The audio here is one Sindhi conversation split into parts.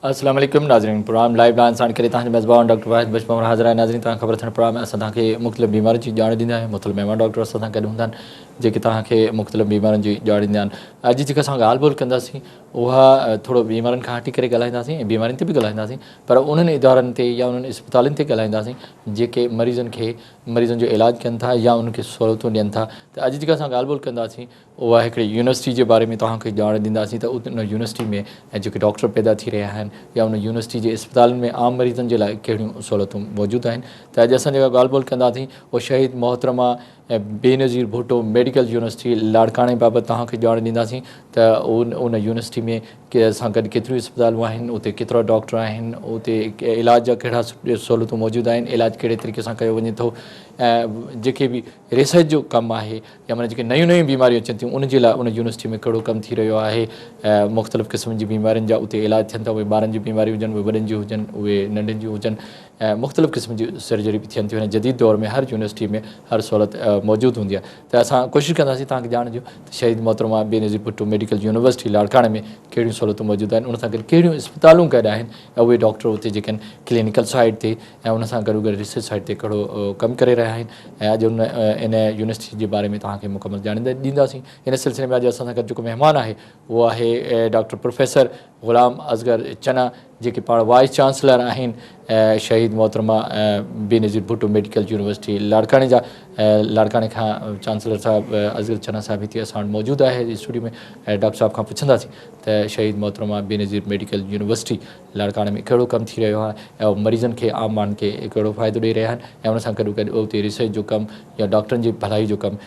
السلام عليڪم ناظرين پروگرام لائيو لائن سان ڪري توهان جو ميزبان ڊاڪٽر واحد بخش پنهور حاضر آهي ناظرين توهان خبر اٿڻ پروگرام ۾ اسان توهان کي مختلف بيمارين جي ڄاڻ ڏيندا آهيون مختلف مهمان ڊاڪٽر اسان سان گڏ هوندا آهن جيڪي توهان کي مختلف بيمارين جي ڄاڻ ڏيندا آهن اڄ جيڪا اسان ڳالهه ٻولهه ڪنداسين اها ٿورو بيمارين کان هٽي ڪري ڳالهائينداسين ۽ بيمارين تي به ڳالهائينداسين پر انهن ادارن تي يا انهن اسپتالن تي ڳالهائينداسين جيڪي مريضن کي مريضن جو علاج ڪن ٿا يا انهن کي سهولتون ڏين ٿا ته اڄ جيڪا اسان ڳالهه ٻولهه ڪنداسين اها هڪڙي يونيورسٽي جي باري ۾ توهان کي ڄاڻ ڏينداسين ته ان يونيورسٽي ۾ جيڪي ڊاڪٽر پيدا ٿي رهيا آهن يا ان يونيورسٽي جي اسپتالن ۾ عام مريضن جي لاء ڪهڙيون سهولتون موجود آهن ته اڄ اسان جيڪا ڳالهه ٻولهه ڪنداسين اهو شهيد محترمه بينظير ڀٽو ميڊيڪل يونيورسٽي لاڙڪاڻي بابت توهان کي ڄاڻ ڏينداسين ته ان يونيورسٽي ۾ سان گڏ ڪيتريون اسپتالون آهن اتي ڪيترا ڊاڪٽر آهن اتي علاج جا ڪهڙا سهولتون موجود آهن علاج ڪهڙي طريقي سان ڪيو وڃي ٿو ۽ جيڪي به ريسرچ جو ڪم آهي يا معنيٰ جيڪي نيون نيون بيماريون اچن ٿيون ان جي لاء ان يونيورسٽي ۾ ڪهڙو ڪم ٿي رهيو آهي ۽ مختلف قسمن جي بيمارين جا اتي علاج ٿين ٿا اهي ٻارن جون بيماريون هجن اهي وڏن جون هجن اهي ننڍن جون هجن ۽ مختلف قسم جون سرجري به ٿين ٿيون هن جديد دور ۾ هر يونيورسٽي ۾ هر سهولت موجود هوندي آهي ته اسان ڪوشش ڪنداسين توهان کي ڄاڻ ڏيون ته شهيد محترمه بينظير ڀٽو ميڊيڪل يونيورسٽي لاڙڪاڻي ۾ ڪهڙيون سهولتون موجود آهن ان سان گڏ ڪهڙيون اسپتالون گڏ آهن ۽ اهي ڊاڪٽر اتي جيڪي آهن ڪلينيڪل سائيڊ تي ۽ ان سان گڏوگڏ ريسرچ سائيڊ تي ڪهڙو ڪم ڪري رهيا آهن ۽ اڄ ان ان يونيورسٽي جي باري ۾ توهان کي مڪمل ڄاڻ ڏينداسين ان سلسلي ۾ اڄ اسان سان گڏ جيڪو مهمان آهي اهو آهي ڊاڪٽر پروفيسر غلام اصغر چنا جيڪي پاڻ وائيس چانسلر آهن شهيد محترمه بينظير ڀٽو ميڊيڪل يونيورسٽي لاڙڪاڻي جا لاڙڪاڻي کان چانسلر صاحب اصغر چنا صاحب هتي اسان وٽ موجود آهي اسٽوڊيو ۾ ڊاڪٽر صاحب کان پڇنداسين ته شهيد محترمه بينظير ميڊيڪل يونيورسٽي لاڙڪاڻي ۾ ڪهڙو ڪم ٿي رهيو آهي ۽ مريضن کي عام ماڻهن کي ڪهڙو فائدو ڏئي رهيا آهن ۽ ان سان گڏو گڏ اتي ريسرچ جو ڪم يا ڊاڪٽرن جي ڀلائي جو ڪم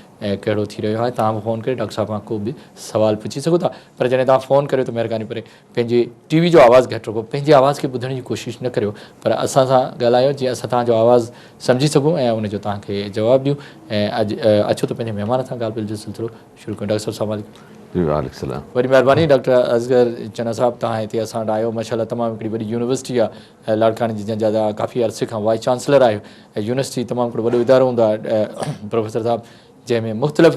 ڪهڙو ٿي رهيو آهي توهان به فون ڪري ڊاڪٽر صاحب کان ڪو به سوال پڇي سگهو ٿا پر جڏهن توهان فون ڪريو ته مهرباني ڪري پنهنجي ٽي وي جو آواز گهٽ رکو پنهنجي آواز کي ٻڌڻ جي ڪوشش نه ڪريو پر اسان سان ڳالهايو جيئن اسان توهان جو آواز سمجهي سگهون ۽ ان جو توهان کي جواب ڏيون ۽ اڄ اچو ته پنهنجي مهمان سان ڳالهه ٻولهه جو سلسلو شروع ڪيون ڊاڪٽر صاحب السلام عليڪم. جي وعليڪم السلام. وڏي مهرباني ڊاڪٽر اصغر چنا صاحب توهان هتي اسان وٽ آيو ماشاء الله تمام هڪڙي وڏي يونيورسٽي آهي لاڙڪاڻي جي جنهن جا توهان ڪافي عرصي کان وائيس چانسلر آهيو ۽ يونيورسٽي تمام هڪڙو وڏو ادارو هوندو آهي پروفيسر صاحب جنهن ۾ مختلف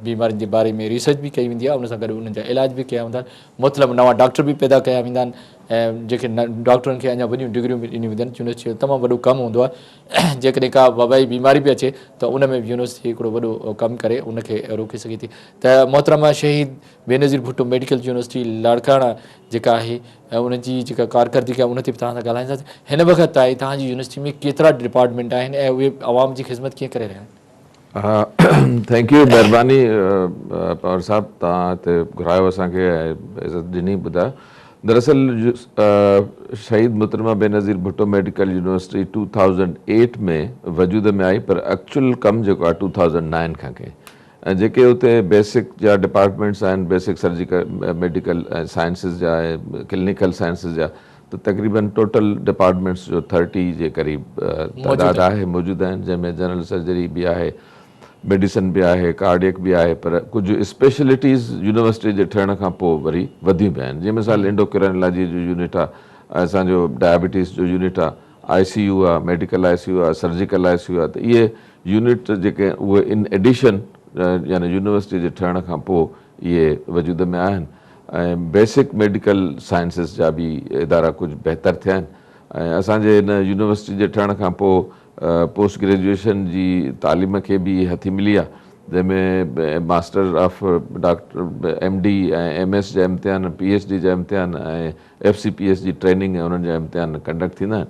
بيمارين جي باري ۾ ريسرچ به ڪئي ويندي آهي ان سان گڏ انهن جا علاج به ڪيا ويندا آهن مختلف نوان ڊاڪٽر به پيدا ڪيا ويندا آهن ۽ جيڪي ڊاڪٽرن کي اڃا وڏيون ڊگريون به ڏنيون وينديون آهن يونيورسٽي جو تمام وڏو ڪم هوندو آهي جيڪڏهن ڪا وبائي بيماري به اچي ته ان ۾ به يونيورسٽي هڪڙو وڏو ڪم ڪري ان کي روڪي سگهي ٿي ته محترمه شهيد بينظير ڀٽو ميڊيڪل يونيورسٽي لاڙڪاڻا جيڪا آهي ان جي جيڪا ڪارڪردگي آهي ان تي به توهان سان ڳالهائينداسين هن وقت تائين توهان جي يونيورسٽي ۾ ڪيترا ڊپارٽمينٽ آهن ۽ اهي عوام جي خدمت ڪيئن ڪري رهيا آهن؟ Thank you مهرباني پنهور صاحب توهان هتي گهرايو اسان کي ۽ عزت ڏني ٻڌايو دراصل شهيد محترمه بينظير ڀٽو ميڊيڪل يونيورسٽي 2008 ۾ وجود ۾ آئي پر ايڪچوئل ڪم جيڪو آهي 2009 کان ڪئي ۽ جيڪي اتي بيسڪ جا ڊپارٽمينٽس آهن بيسڪ سرجيڪل ميڊيڪل سائنسز جا ۽ ڪلينيڪل سائنسز جا ته تقريبن ٽوٽل ڊپارٽمينٽس جو ٿرٽي جي قريب تعداد آهي موجود آهن جنهن ۾ جنرل سرجري به آهي ميڊيسن به آهي ڪارڊيڪ به آهي پر ڪجهه اسپيشلٽيز يونيورسٽي جي ٺهڻ کان پوء وري وڌيون به آهن جيئن مثال انڊوڪرائنالاجي جو يونٽ آهي اسان جو ڊائبٽيز جو يونٽ آهي آء سي يو آهي ميڊيڪل I سي يو آهي سرجيڪل I سي يو آهي ته اهي يونٽ جيڪي اهي ان ايڊيشن يعني يونيورسٽي جي ٺهڻ کان پوء اهي وجود ۾ آهن ۽ بيسڪ ميڊيڪل سائنسز جا به ادارا ڪجهه بهتر ٿيا آهن ۽ اسان جي هن يونيورسٽي جي ٺهڻ کان پوء پوسٽ گريجوئيشن جي تعليم کي به هٿي ملي آهي جنهن ۾ master of doctor M D ۽ M S جا امتحان پي ايڇ ڊي جا امتحان ۽ ايف سي پي ايس جي ٽريننگ ۽ انهن جا امتحان ڪنڊڪٽ ٿيندا آهن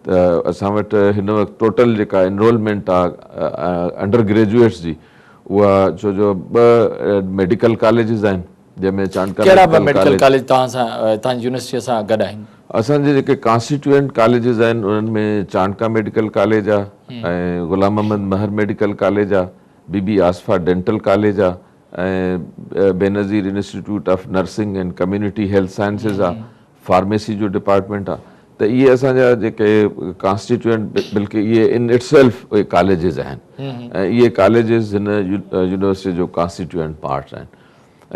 ته اسان وٽ هن وقت ٽوٽل جيڪا انرولمينٽ آهي انڊر گريجوئيٽس جي اها ڇو جو ٻه ميڊيڪل ڪاليجز آهن جنهن ۾ چانڊڪا ڪهڙا ٻه ميڊيڪل ڪاليج توهان سان توهان جي يونيورسٽيء سان گڏ آهن؟ اسان جي جيڪي ڪانسٽيٽيوئنٽ ڪاليجز آهن انهن ۾ چانڊڪا ميڊيڪل ڪاليج آ ۽ غلام محمد مهر ميڊيڪل ڪاليج آ، بي بي آصفه ڊينٽل ڪاليج آ ۽ Benazir institute of nursing and community health sciences آ، فارميسي جو ڊپارٽمينٽ آ ته اهي اسان جا جيڪي ڪانسٽيٽيوئنٽ بلڪه اهي ان it self اهي ڪاليجز آهن ۽ اهي ڪاليجز هن يونيورسٽي جو ڪانسٽيٽيوئنٽ پارٽ آهن.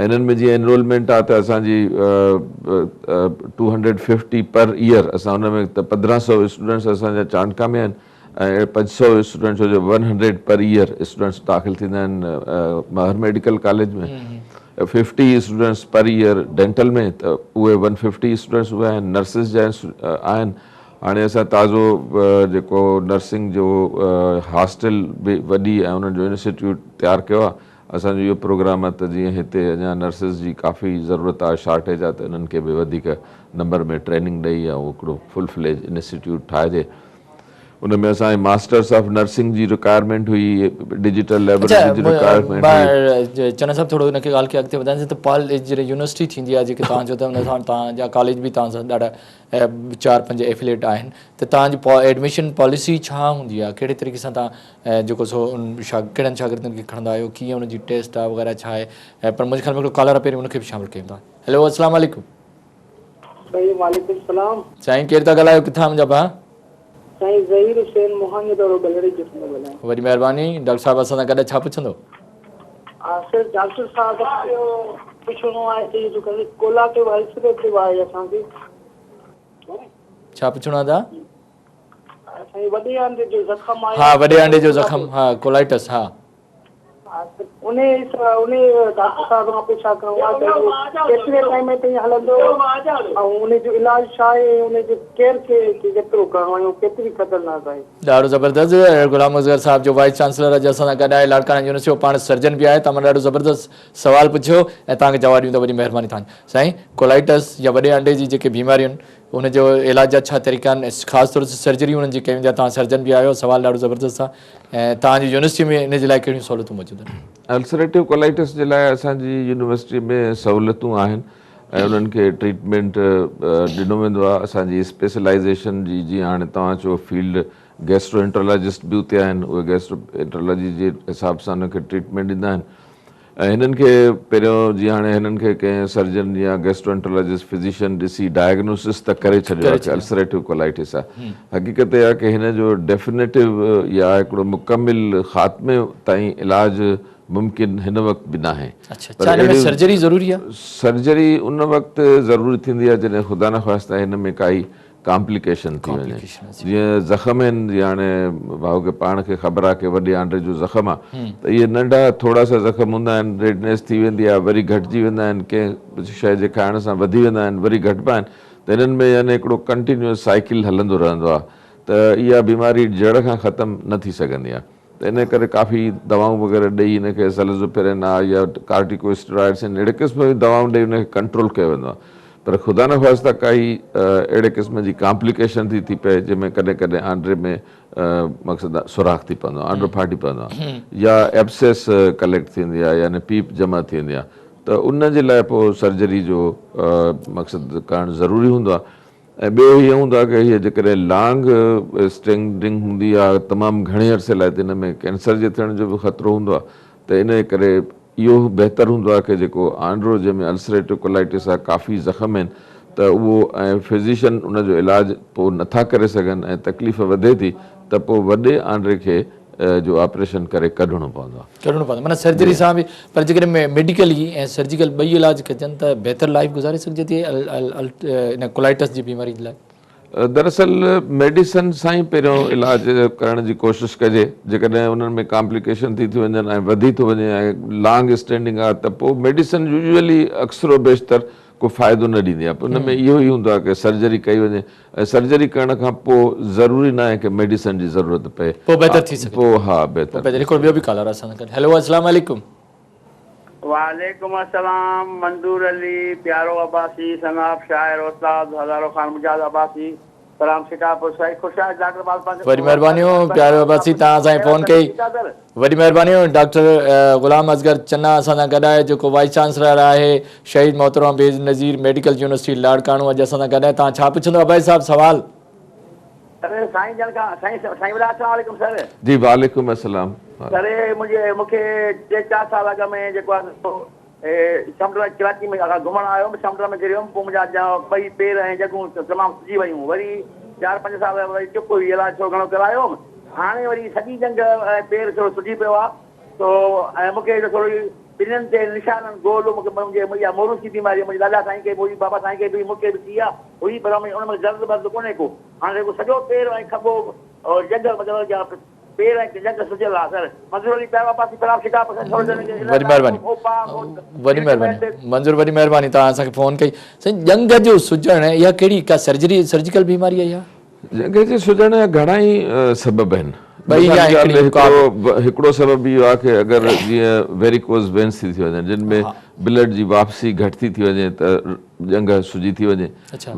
انهن ۾ جيئن انرولمينٽ آ ته اسان جي ٽو هنڊريڊ ففٽي پر ايئر اسان ان ۾ ته 1500 اسٽوڊنٽس اسان جا چانڊڪا ۾ آهن ۽ 500 اسٽوڊنٽس جو one hundred per year students داخل ٿيندا آهن مهر medical college ۾ Fifty students per year dental ۾ ته اهي ون ففٽي اسٽوڊنٽس اهي آهن نرسز جا آهن هاڻي اسان تازو جيڪو نرسنگ جو هاسٽل به وڏي ۽ انهن جو انسٽيٽيوٽ تيار ڪيو آهي اسان جو اهو پروگرام آهي ته جيئن هتي اڃا نرسز جي ڪافي ضرورت آهي شارٽيج آهي ته انهن کي به وڌيڪ نمبر ۾ ٽريننگ ڏئي ۽ هڪڙو فل فليج انسٽيٽيوٽ ٺاهجي ان ۾ اسان جي ماسٽرس آف نرسنگ جي رڪوائرمينٽ هئي ڊجيٽل لائبريري جي رڪوائرمينٽ هئي. چنا صاحب ٿورو ان کي ڳالهه کي اڳتي وڌائينداسين ته پال جڏهن يونيورسٽي ٿيندي آهي جيڪي توهان چئو ٿا ان سان توهان جا ڪاليج به توهان سان ڏاڍا چار پنج ايفليٽ آهن ته توهان جي ايڊميشن پاليسي ڇا هوندي آهي ڪهڙي طريقي سان توهان جيڪو سو ان ڪهڙن شاگردن کي کڻندا آهيو ڪيئن ان جي ٽيسٽ آهي وغيره ڇا آهي پر منهنجي خيال ۾ هڪڙو ڪالر آهي پهرين ان کي به شامل ڪيون ٿا هيلو السلام عليڪم. سائين وعليڪم السلام. سائين ڪير ٿا ڳالهايو ڪٿان منهنجا ڀاء. سائين ظهير حسين موهانجو دڙو ٻلهڙي جت مان ڳالهايان. وڏي مهرباني ڊاڪٽر صاحب اسان سان گڏ ڇا پڇندو. ها سر ڊاڪٽر صاحب کان اهو پڇڻو آهي ته اهو جيڪو ڪولاٽو السريٽو آهي اسان کي. ڇا پڇڻو آهي دا. سائين وڏي آنڊي جو زخم آهي. ها وڏي آنڊي جو زخم ها ڪولائٽس ها. انهي انهي ڊاڪٽر صاحب کان پڇا ڪرڻو آهي ته اهو ڪيتري ٽائيم تائين هلندو ۽ انهي جو علاج ڇا آهي ۽ انهي جو ڪير کي ڪيترو ڪرڻو آهي ۽ ڪيتري خطرناڪ آهي. ڏاڍو زبردست غلام اصغر صاحب جو وائيس چانسلر اڄ اسان سان گڏ آهي لاڙڪاڻا يونيورسٽي جو پاڻ سرجن به آهي تمام ڏاڍو زبردست سوال پڇيو ۽ توهان کي جواب ڏيون ٿا وڏي مهرباني توهان جي سائين ڪولائيٽس يا وڏي انڊي جي جيڪي بيماريون ان جو علاج جا ڇا طريقا آهن خاص طور تي سرجري انهن جي ڪئي ويندي آهي توهان سرجن به آهيو سوال ڏاڍو زبردست آهي ۽ توهان جي يونيورسٽي ۾ ان جي لاء ڪهڙيون سهولتون موجود آهن؟ السريٽو ڪولائٽس جي لاء اسان جي يونيورسٽي ۾ سهولتون آهن ۽ انهن کي ٽريٽمينٽ ڏنو ويندو آهي اسان جي اسپيشلائيزيشن جي جيئن هاڻي توهان چيو فيلڊ گيسٽرو انٽرولاجسٽ به اتي آهن اهي گيسٽرو انٽرولاجي جي حساب سان انهن کي ٽريٽمينٽ ڏيندا آهن ۽ هنن کي پهريون جيئن هاڻي هنن کي ڪنهن سرجن يا گيسٽروانٽرولاجسٽ فزيشن ڏسي ڊائگنوسس ته ڪري ڇڏيو آهي ڪه السريٽو ڪولائٽس آهي حقيقت اها آهي ڪه هن جو ڊيفنيٽو يا هڪڙو مڪمل خاتمي تائين علاج ممڪن هن وقت به ناهي پر اهڙي سرجري ضروري آهي سرجري ان وقت ضروري ٿيندي آهي جڏهن خدا نخواسته هن ۾ ڪائي ڪامپليڪيشن ٿي وڃي جيئن زخم آهن جيئن هاڻي ڀائو کي پاڻ کي خبر آهي ڪي وڏي آنڊي جو زخم آهي ته اهي ننڍا ٿورا سا زخم هوندا آهن ريڊنيس ٿي ويندي آهي وري گهٽجي ويندا آهن ڪنهن شيء جي کائڻ سان وڌي ويندا آهن وري گهٽبا آهن ته انهن ۾ يعني هڪڙو ڪنٽينيوس سائيڪل هلندو رهندو آهي ته اها بيماري جڙ کان ختم نه ٿي سگهندي آهي ته ان ڪري ڪافي دوائون وغيره ڏئي ان کي سلزوپيرين آ يا ڪارٽيڪو اسٽيرائڊس آهن اهڙي قسم جون دوائون ڏئي ان کي ڪنٽرول ڪيو ويندو آهي پر خدا نخواسته ڪائي اهڙي قسم جي ڪامپليڪيشن ٿي ٿي پئي جنهن ۾ ڪڏهن ڪڏهن آنڊري ۾ مقصد سوراخ ٿي پوندو آهي آنڊرو ڦاٽي پوندو آهي يا ايبسيس ڪليڪٽ ٿيندي آهي يعني پيپ جمع ٿي ويندي آهي ته ان جي لاء پوء سرجري جو مقصد ڪرڻ ضروري هوندو آهي ۽ ٻيو هيء هوندو آهي ته هيء جيڪڏهن لانگ اسٽينڊنگ هوندي آهي تمام گهڻي عرصي لاء ته ان ۾ ڪينسر جي ٿيڻ جو به خطرو هوندو آهي ته ان جي ڪري اهو بهتر هوندو آهي ته جيڪو آنڊرو جنهن ۾ السريٽو ڪولائٽس آهي ڪافي زخم آهن ته اهو ۽ فزيشن ان جو علاج پوء نٿا ڪري سگهن ۽ تڪليف وڌي ٿي ته پوء وڏي آنڊري کي جو آپريشن ڪري ڪڍڻو پوندو آهي. ڪڍڻو پوندو معنيٰ سرجري سان به پر جيڪڏهن ميڊيڪلي ۽ سرجيڪل ٻئي علاج ڪجن ته بهتر لائيف گذاري سگهجي ٿي ان ڪولائٽس جي بيماري جي لاء. دراصل ميڊيسن سان ئي پهريون علاج ڪرڻ جي ڪوشش ڪجي جيڪڏهن انهن ۾ ڪامپليڪيشن ٿي ٿي وڃن ۽ وڌي ٿو وڃي ۽ لانگ اسٽينڊنگ آهي ته پوء ميڊيسن يوزوئلي اڪثر و بيشتر ڪو فائدو نه ڏيندي آهي ان ۾ اهو ئي هوندو آهي ڪه سرجري ڪئي وڃي ۽ سرجري ڪرڻ کان پوء ضروري ناهي ڪه ميڊيسن جي ضرورت پئي. پوء بهتر ٿي سگهي ٿو. پوء ها بهتر ٿي سگهي ٿو. هڪڙو ٻيو به ڪالر اسان سان گڏ هيلو اسلام عليڪم. وعليڪم السلام منظور علي پيارو عباسي سناب شاعر استاد هزارو خان مجاز عباسي سلام شڪارپور سائين خوش آهيو ڊاڪٽر عباس وڏي مهربانيون پيارو عباسي توهان اسان کي فون ڪئي وڏي مهربانيون ڊاڪٽر غلام اصغر چنا اسان سان گڏ آهي جيڪو وائيس چانسلر آهي شهيد محترمه بينظير ميڊيڪل يونيورسٽي لاڙڪاڻو اڄ اسان سان گڏ آهي توهان ڇا پڇندو عباسي صاحب سوال. سر سائين جن کان سائين سائين وڏا السلام عليڪم سر. جي وعليڪم السلام. سر منهنجي مونکي ٽي چار سال اڳ ۾ جيڪو آهي سو سمنڊ ۾ ڪراچي ۾ گهمڻ آيو هيم سمنڊ ۾ ڪريو هيم پوء منهنجا ٻئي پير ۽ ڄنگهون تمام سجي ويون وري چار پنج سال وري چپ هئي علاج ٿورو گهڻو ڪرايو هيم هاڻي وري سڄي ڄنگهه ۽ پير ٿورو سجي پيو آهي سو ۽ مون کي ٿورو ٻنين تي نشانن گول مون کي منهنجي اها موروثي بيماري منهنجي ڏاڏا سائين کي به هئي بابا سائين کي به هئي مون کي به ٿي آهي هئي پر ان ۾ درد ورد ڪونهي ڪو هاڻي جيڪو سڄو پير ۽ کٻو ڄنگهه مطلب پير ۽ ڄنگهه سجيل آ سر منظور علي پيارو عباسي پراب شڪارپور سان سورجن جي وڏي مهرباني وڏي مهرباني منظور وڏي مهرباني توهان اسان کي فون ڪئي سائين ڄنگهه جو سجڻ اها ڪهڙي ڪا سرجري سرجيڪل بيماري آهي اها؟ ڄنگهه جي سجڻ جا گهڻا ئي سبب آهن ٻئي يا هڪڙي ڪا هڪڙو سبب اهو آهي ڪي اگر جيئن ويريڪوز وينس ٿي ٿي وڃن جن ۾ بلڊ جي واپسي گهٽ ٿي ٿي وڃي ته ڄنگهه سجي ٿي وڃي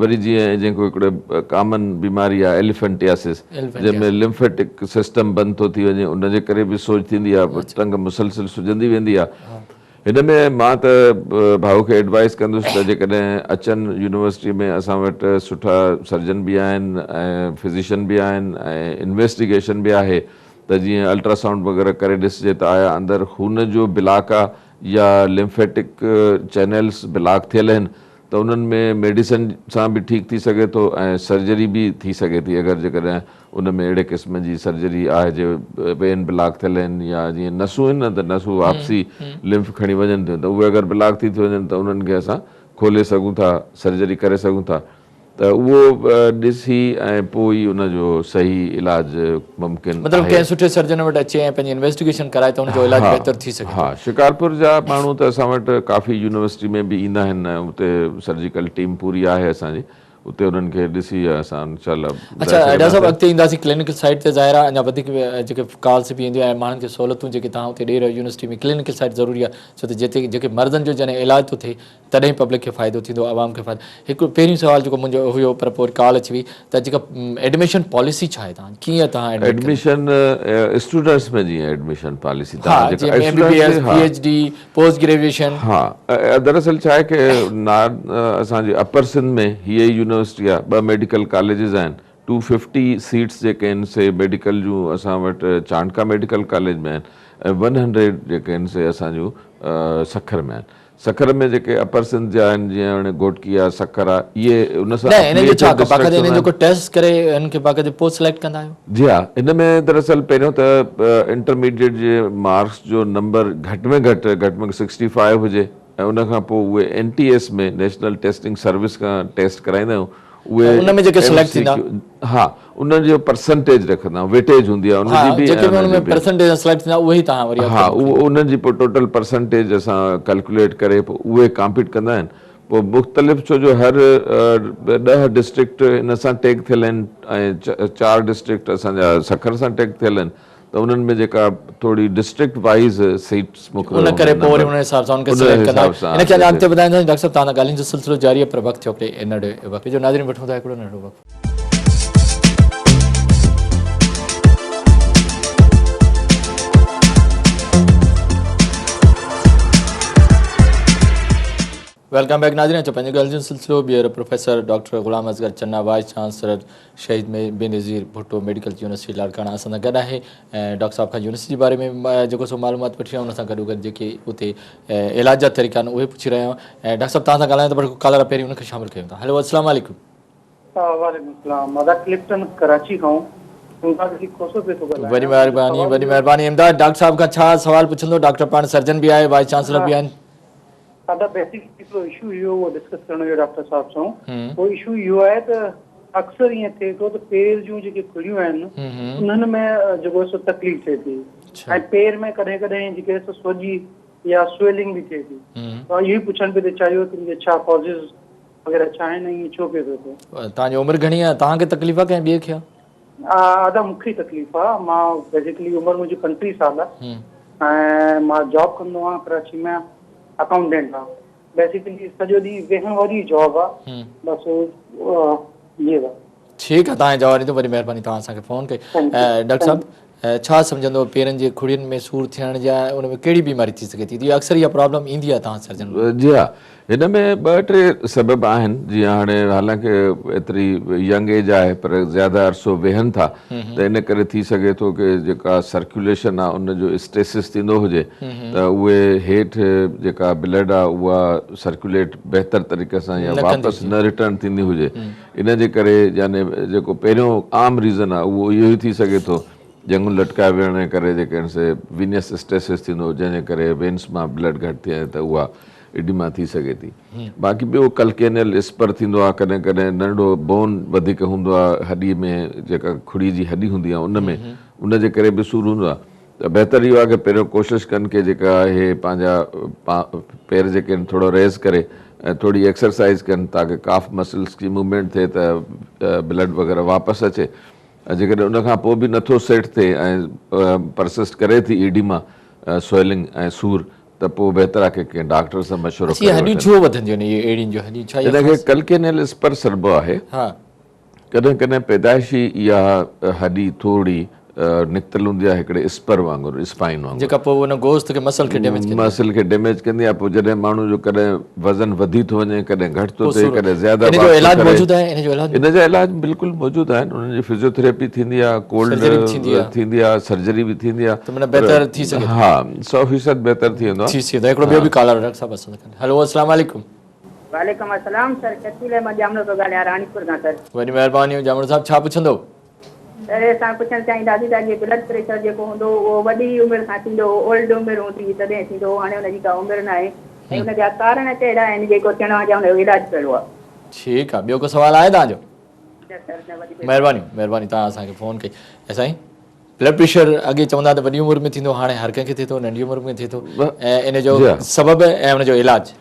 وري جيئن جيڪو هڪڙو ڪامن بيماري آهي ايليفنٽياسس جنهن ۾ لمفيٽڪ سسٽم بند ٿو ٿي وڃي ان جي ڪري به سوڄ ٿيندي آهي ٽنگ مسلسل سجندي ويندي آهي هن ۾ مان ته ڀائو کي ايڊوائس ڪندس ته جيڪڏهن اچن يونيورسٽي ۾ اسان وٽ سٺا سرجن به آهن ۽ فزيشن به آهن ۽ انويسٽيگيشن به آهي ته جيئن الٽراسائونڊ وغيره ڪري ڏسجي ته آيا اندر خون جو بلاڪ آهي يا لمفيٽڪ چينلز بلاڪ ٿيل آهن ته انهن ۾ ميڊيسن سان به ٺيڪ ٿي سگهي ٿو ۽ سرجري به ٿي سگهي ٿي اگر جيڪڏهن ان ۾ اهڙي قسم جي سرجري آهي جي وين بلاڪ ٿيل آهن يا جيئن نسون آهن نه ته نسون واپسي لمف کڻي وڃن ٿيون ته اهي اگر بلاڪ ٿي ٿيون وڃن ته انهن کي اسان کولي سگهون ٿا سرجري ڪري سگهون ٿا ته اهو ڏسي ۽ پوء ئي ان جو صحيح علاج ممڪن مطلب آهي. ڪنهن سٺي سرجن وٽ اچي ۽ پنهنجي انويسٽيگيشن ڪرائي ته ان جو علاج بهتر ٿي سگهي ٿو. ها شڪارپور جا ماڻهو ته اسان وٽ ڪافي يونيورسٽي ۾ به ايندا آهن ۽ اتي سرجيڪل ٽيم پوري آهي اسان جي اتي انهن کي ڏسي اسان انشاء الله ٻڌائي اڇا ڊاڪٽر صاحب اڳتي اينداسين ڪلينيڪل سائيڊ تي ظاهر آهي اڃا وڌيڪ جيڪي ڪالس به اينديون ۽ ماڻهن کي سهولتون جيڪي توهان اتي ڏئي رهيا يونيورسٽي ۾ ڪلينيڪل سائيڊ ضروري آهي ڇو ته جتي جيڪي مرضن جو جڏهن علاج ٿو ٿئي تڏهن پبلڪ کي فائدو ٿيندو عوام کي فائدو هڪ پهريون سوال جيڪو منهنجو هيو پر پوء ڪال اچي وئي ته جيڪا ايڊميشن پاليسي ڇا آهي توهان ڪيئن توهان ايڊميشن اسٽوڊنٽس ۾ جيئن ايڊميشن پاليسي ها جيئن M B B S P H D post graduation ها دراصل ڇا آهي ڪي نار اسان جي اپر سنڌ ۾ هي ئي يونيورسٽي آهي ٻه ميڊيڪل ڪاليجز آهن ٽو ففٽي سيٽس جيڪي آهن سي ميڊيڪل جون اسان وٽ چانڊڪا ميڊيڪل ڪاليج ۾ آهن ۽ ون هنڊريڊ جيڪي آهن سي اسان جون سکر ۾ آهن سکر ۾ جيڪي اپر سنڌ جا آهن جيئن هاڻي گهوٽڪي آ سکر آ اهي ان سان نه انهن جو ڇا باقاعده انهن جو ڪو ٽيسٽ ڪري انهن کي باقاعده پوء سليڪٽ ڪندا آهيو؟ جي ها ان ۾ دراصل پهريون ته انٽرميڊيٽ جي مارڪس جو نمبر گهٽ ۾ گهٽ گهٽ ۾ گهٽ سڪسٽي فائيو هجي ۽ ان کان پوء اهي N T S ۾ national testing service کان ٽيسٽ ڪرائيندا آهيون اهي ان ۾ جيڪي سليڪٽ ٿيندا ها انهن جو پرسنٽيج رکندا آهيون ويٽيج هوندي آهي ان جي به جيڪي به ان ۾ پرسنٽيج سان سليڪٽ ٿيندا اهي ئي توهان وري ها اهو انهن جي پوء ٽوٽل پرسنٽيج اسان ڪلڪوليٽ ڪري پوء اهي ڪامپيٽ ڪندا آهن پوء مختلف ڇو جو هر ڏهه ڊسٽرڪٽ ان سان ٽيگ ٿيل آهن ۽ چار ڊسٽرڪٽ اسان جا سکر سان ٽيگ ٿيل آهن ته انهن ۾ جيڪا ٿوري ڊسٽرڪٽ وائيز سيٽس مقرر ان ڪري پوء وري ان حساب سان ان کي سليڪٽ ڪندا ان کي اڃا اڳتي وڌائينداسين ڊاڪٽر صاحب توهان سان ڳالهين جو سلسلو جاري آهي پر وقت ٿيو هڪڙي ننڍڙي وقفي جو ناظرين وٺون ٿا هڪڙو ننڍڙو وقفو. Welcome back ناظرين اچو پنهنجي ڳالهين جو سلسلو ٻيهر professor doctor Ghulam Asghar Channa vice chancellor Shaheed Benazir Bhutto medical university Larkana اسان سان گڏ آهي ۽ ڊاڪٽر صاحب کان يونيورسٽي جي باري ۾ جيڪو سو معلومات وٺي رهيا آهيون ان سان گڏو گڏ جيڪي اتي علاج جا طريقا آهن اهي پڇي رهيا آهيون ۽ ڊاڪٽر صاحب توهان سان ڳالهايان ته پر ڪالر پهرين ان کي شامل ڪيون ٿا هلو السلام عليڪم. وعليڪم السلام ادا ڪلفٽن ڪراچي کان امداد علي کوسو پيو ٿو ڳالهايان. وڏي مهرباني وڏي مهرباني امداد ڊاڪٽر صاحب کان ڇا سوال پڇندو ڊاڪٽر پاڻ سرجن به آهي وائيس چانسلر به آهن. ادا بيسڪ هڪڙو اشو اهو اهو ڊسڪس ڪرڻو هيو ڊاڪٽر صاحب سان اهو اشو اهو آهي ته اڪثر ائين ٿئي ٿو ته پير جون جيڪي کڙيون آهن انهن ۾ جيڪو سو تڪليف ٿئي ٿي ۽ پير ۾ ڪڏهن ڪڏهن جيڪي سو سوڄي يا سويلنگ به ٿئي ٿي ته اهو ئي پڇڻ پئي ٿي چاهيو ته ان جا ڇا ڪازز وغيره ڇا آهن ۽ ائين ڇو پئي ٿو ٿئي. توهان جي عمر گهڻي آهي توهان کي تڪليف آهي ڪنهن ٻئي کي آهي؟ ادا مون کي ئي تڪليف آ مان بيسيڪلي عمر منهنجي 35 سال آ ۽ مان جاب ڪندو آهيان ڪراچي ۾ اڪائونٽنٽ آهيان بيسيڪلي سڄو ڏينهن ويهڻ واري جاب آ بس جي ادا. ٺيڪ آ توهان جواب ڏيندو وڏي مهرباني توهان اسان کي فون ڪئي ڊاڪٽر صاحب ڇا سمجهندو پيرن جي کڙين ۾ سور ٿيڻ جا ان ۾ ڪهڙي بيماري ٿي سگهي ٿي اڪثر اها پرابلم ايندي آهي توهان سرجن جي ها هن ۾ ٻه ٽي سبب آهن جيئن هاڻي حالانڪه ايتري ينگ ايج آهي پر زياده عرصو ويهن ٿا ته ان ڪري ٿي سگهي ٿو ڪي جيڪا سرڪيوليشن آهي ان جو اسٽيسس ٿيندو هجي ته اهي هيٺ جيڪا بلڊ آهي اها سرڪيوليٽ بهتر طريقي سان يا واپس نه ريٽرن ٿيندي هجي ان جي ڪري يعني جيڪو پهريون عام ريزن آهي اهو اهو ئي ٿي سگهي ٿو ڄنگهون لٽڪائي ويهڻ جي ڪري جيڪي آهن سي وينس اسٽيسس ٿيندو جنهن جي ڪري وينس مان بلڊ گهٽ ٿي وڃي ته اها ايڊيما ٿي سگهي ٿي. باقي ٻيو ڪلڪينيل اسپر ٿيندو آهي ڪڏهن ڪڏهن ننڍڙو بون وڌيڪ هوندو آهي هڏي ۾ جيڪا کڙي جي هڏي هوندي آهي ان ۾ ان جي ڪري به سور هوندو آهي ته بهتر اهو آهي ڪه پهريون ڪوشش ڪن ڪه جيڪا اهي پنهنجا پير جيڪي آهن ٿورو ريز ڪري ۽ ٿوري ايڪسرسائز ڪن تاڪه ڪاف مسلس جي موومينٽ ٿئي ته بلڊ وغيره واپس اچي ۽ جيڪڏهن ان کان پوء به نٿو سيٽ ٿئي ۽ پرسسٽ ڪري ٿي ايڊيما سويلنگ ۽ سور ته پوء بهتر آهي ڪه ڪنهن ڊاڪٽر سان مشورو اڇا اهي ڪري هڏيون وٺن. ڇو وڌنديون آهن اهي ايڙين جون هڏيون ڇا اهي ان کي خاص ڪلڪينيل اسپر سڏبو آهي. ها. ڪڏهن ڪڏهن پيدائشي اها هڏي ٿوري نڪتل هوندي آهي هڪڙي اسپر وانگر اسپائن وانگر. جيڪا پوء ان گوشت کي مسل کي ڊيميج ڪندي آهي. مسل کي ڊيميج ڪندي آهي پوء جڏهن ماڻهو جو ڪڏهن وزن وڌي ٿو وڃي ڪڏهن گهٽ ٿو پوء ٿئي سور ڪڏهن زياده ان جو واڪ ٿو علاج ڪري. موجود آهي ان جو علاج ان جا علاج بلڪل موجود آهن انهن جي فزيوٿراپي ٿيندي آهي ڪولڊ سرجري به ٿيندي آهي. ٿيندي آهي سرجري به ٿيندي آهي ته معنيٰ بهتر ٿي سگهي ٿو. ها 100% بهتر ٿي ويندو آهي. ٿي سگهي ٿو هڪڙو ٻيو به ڪالر ڊاڪٽر صاحب اسان سان گڏ هلو السلام عليڪم. وعليڪم السلام سر شڪيل احمد ڄامڙو پيو ڳالهايان راڻيپور کان سر. وڏي مهرباني ڄامڙو صاحب ڇا پڇندو. سر اسان پڇڻ چاهينداسين ته اڳي بلڊ پريشر جيڪو هوندو هو اهو وڏي عمر کان ٿيندو هو اولڊ عمر هوندي هئي تڏهن ٿيندو هو هاڻي ان جي ڪا عمر ناهي ۽ ان جا ڪارڻ ڪهڙا آهن جيڪو ٿيڻ آهي يا ان جو علاج ڪهڙو آهي. ٺيڪ آهي ٻيو ڪو سوال آهي توهان جو. نه سر نه وڌيڪ. مهرباني مهرباني توهان اسان کي فون ڪئي ۽ سائين بلڊ پريشر اڳي چوندا ته وڏي عمر ۾ ٿيندو هاڻي هر ڪنهن کي ٿئي ٿو ننڍي عمر ۾ ٿئي ٿو ۽ ان جو سبب ۽ ان جو علاج.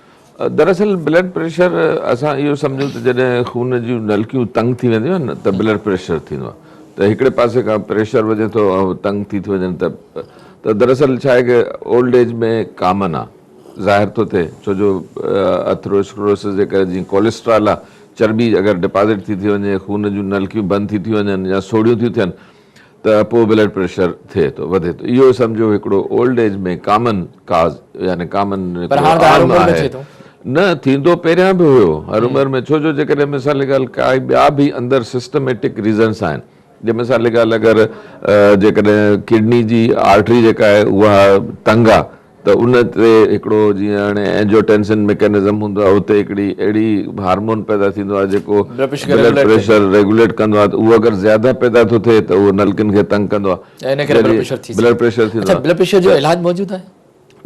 دراصل بلڊ پريشر اسان اهو سمجهون ته جڏهن خون جون نلڪيون تنگ ٿي وينديون آهن نه ته بلڊ پريشر ٿيندو آهي ته هڪڙي پاسي کان پريشر وڌي ٿو ۽ تنگ ٿي ٿي وڃن ته ته دراصل ڇا آهي ڪه اولڊ ايج ۾ ڪامن آهي ظاهر ٿو ٿئي ڇو جو اٿرواسڪلروسس جي ڪري جيئن ڪوليسٽرال آهي چرٻي اگر ڊپازٽ ٿي ٿي وڃي خون جون نلڪيون بند ٿي ٿيون وڃن يا سوڙهيون ٿيون ٿين ته پوء بلڊ پريشر ٿئي ٿو وڌي ٿو اهو سمجهو هڪڙو اولڊ ايج ۾ ڪامن ڪاز يعني ڪامن پر هاڻ ته هر عام عمر ۾ آهي ٿئي ٿو. نه ٿيندو پهريان به هيو هر عمر ۾ ڇو جو جيڪڏهن مثال جي ڳالهه ڪائي ٻيا به اندر سسٽميٽڪ ريزنس آهن جي مثال جي ڳالهه اگر جيڪڏهن ڪڊني جي آرٽري جيڪا آهي اها تنگ آهي ته ان تي هڪڙو جيئن هاڻي اينجيوٽينسن ميڪنزم هوندو آهي اتي هڪڙي اهڙي هارمون پيدا ٿيندو آهي جيڪو بلڊ پريشر ريگوليٽ ڪندو آهي ته اهو اگر زياده پيدا ٿو ٿئي ته اهو نلڪن کي تنگ ڪندو آهي ان ڪري بلڊ پريشر ٿي بلڊ پريشر ٿيندو آهي. بلڊ پريشر جو علاج موجود آهي؟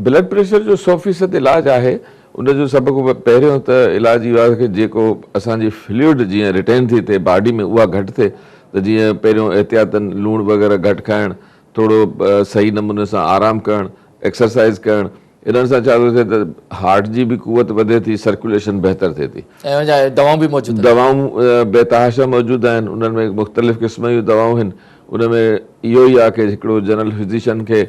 بلڊ پريشر جو 100% علاج آهي ان جو سڀ کان پهريون ته علاج اهو آهي ته جيڪو اسان جي فلوئڊ جيئن ريٽين ٿي ٿئي باڊي ۾ اها گهٽ ٿئي ته جيئن پهريون احتياطن لوڻ وغيره گهٽ کائڻ ٿورو صحيح نموني سان آرام ڪرڻ، ايڪسرسائيز ڪرڻ، انهن سان ڇا ٿو ٿئي ته هارٽ جي به قوت وڌي ٿي، سرڪيوليشن بهتر ٿئي ٿي. ۽ ان جا دوائون به موجود آهن. دوائون بي تحاشا موجود آهن، انهن ۾ مختلف قسم جون دوائون آهن، ان ۾ اهو ئي آهي ڪه هڪڙو جنرل فزيشن کي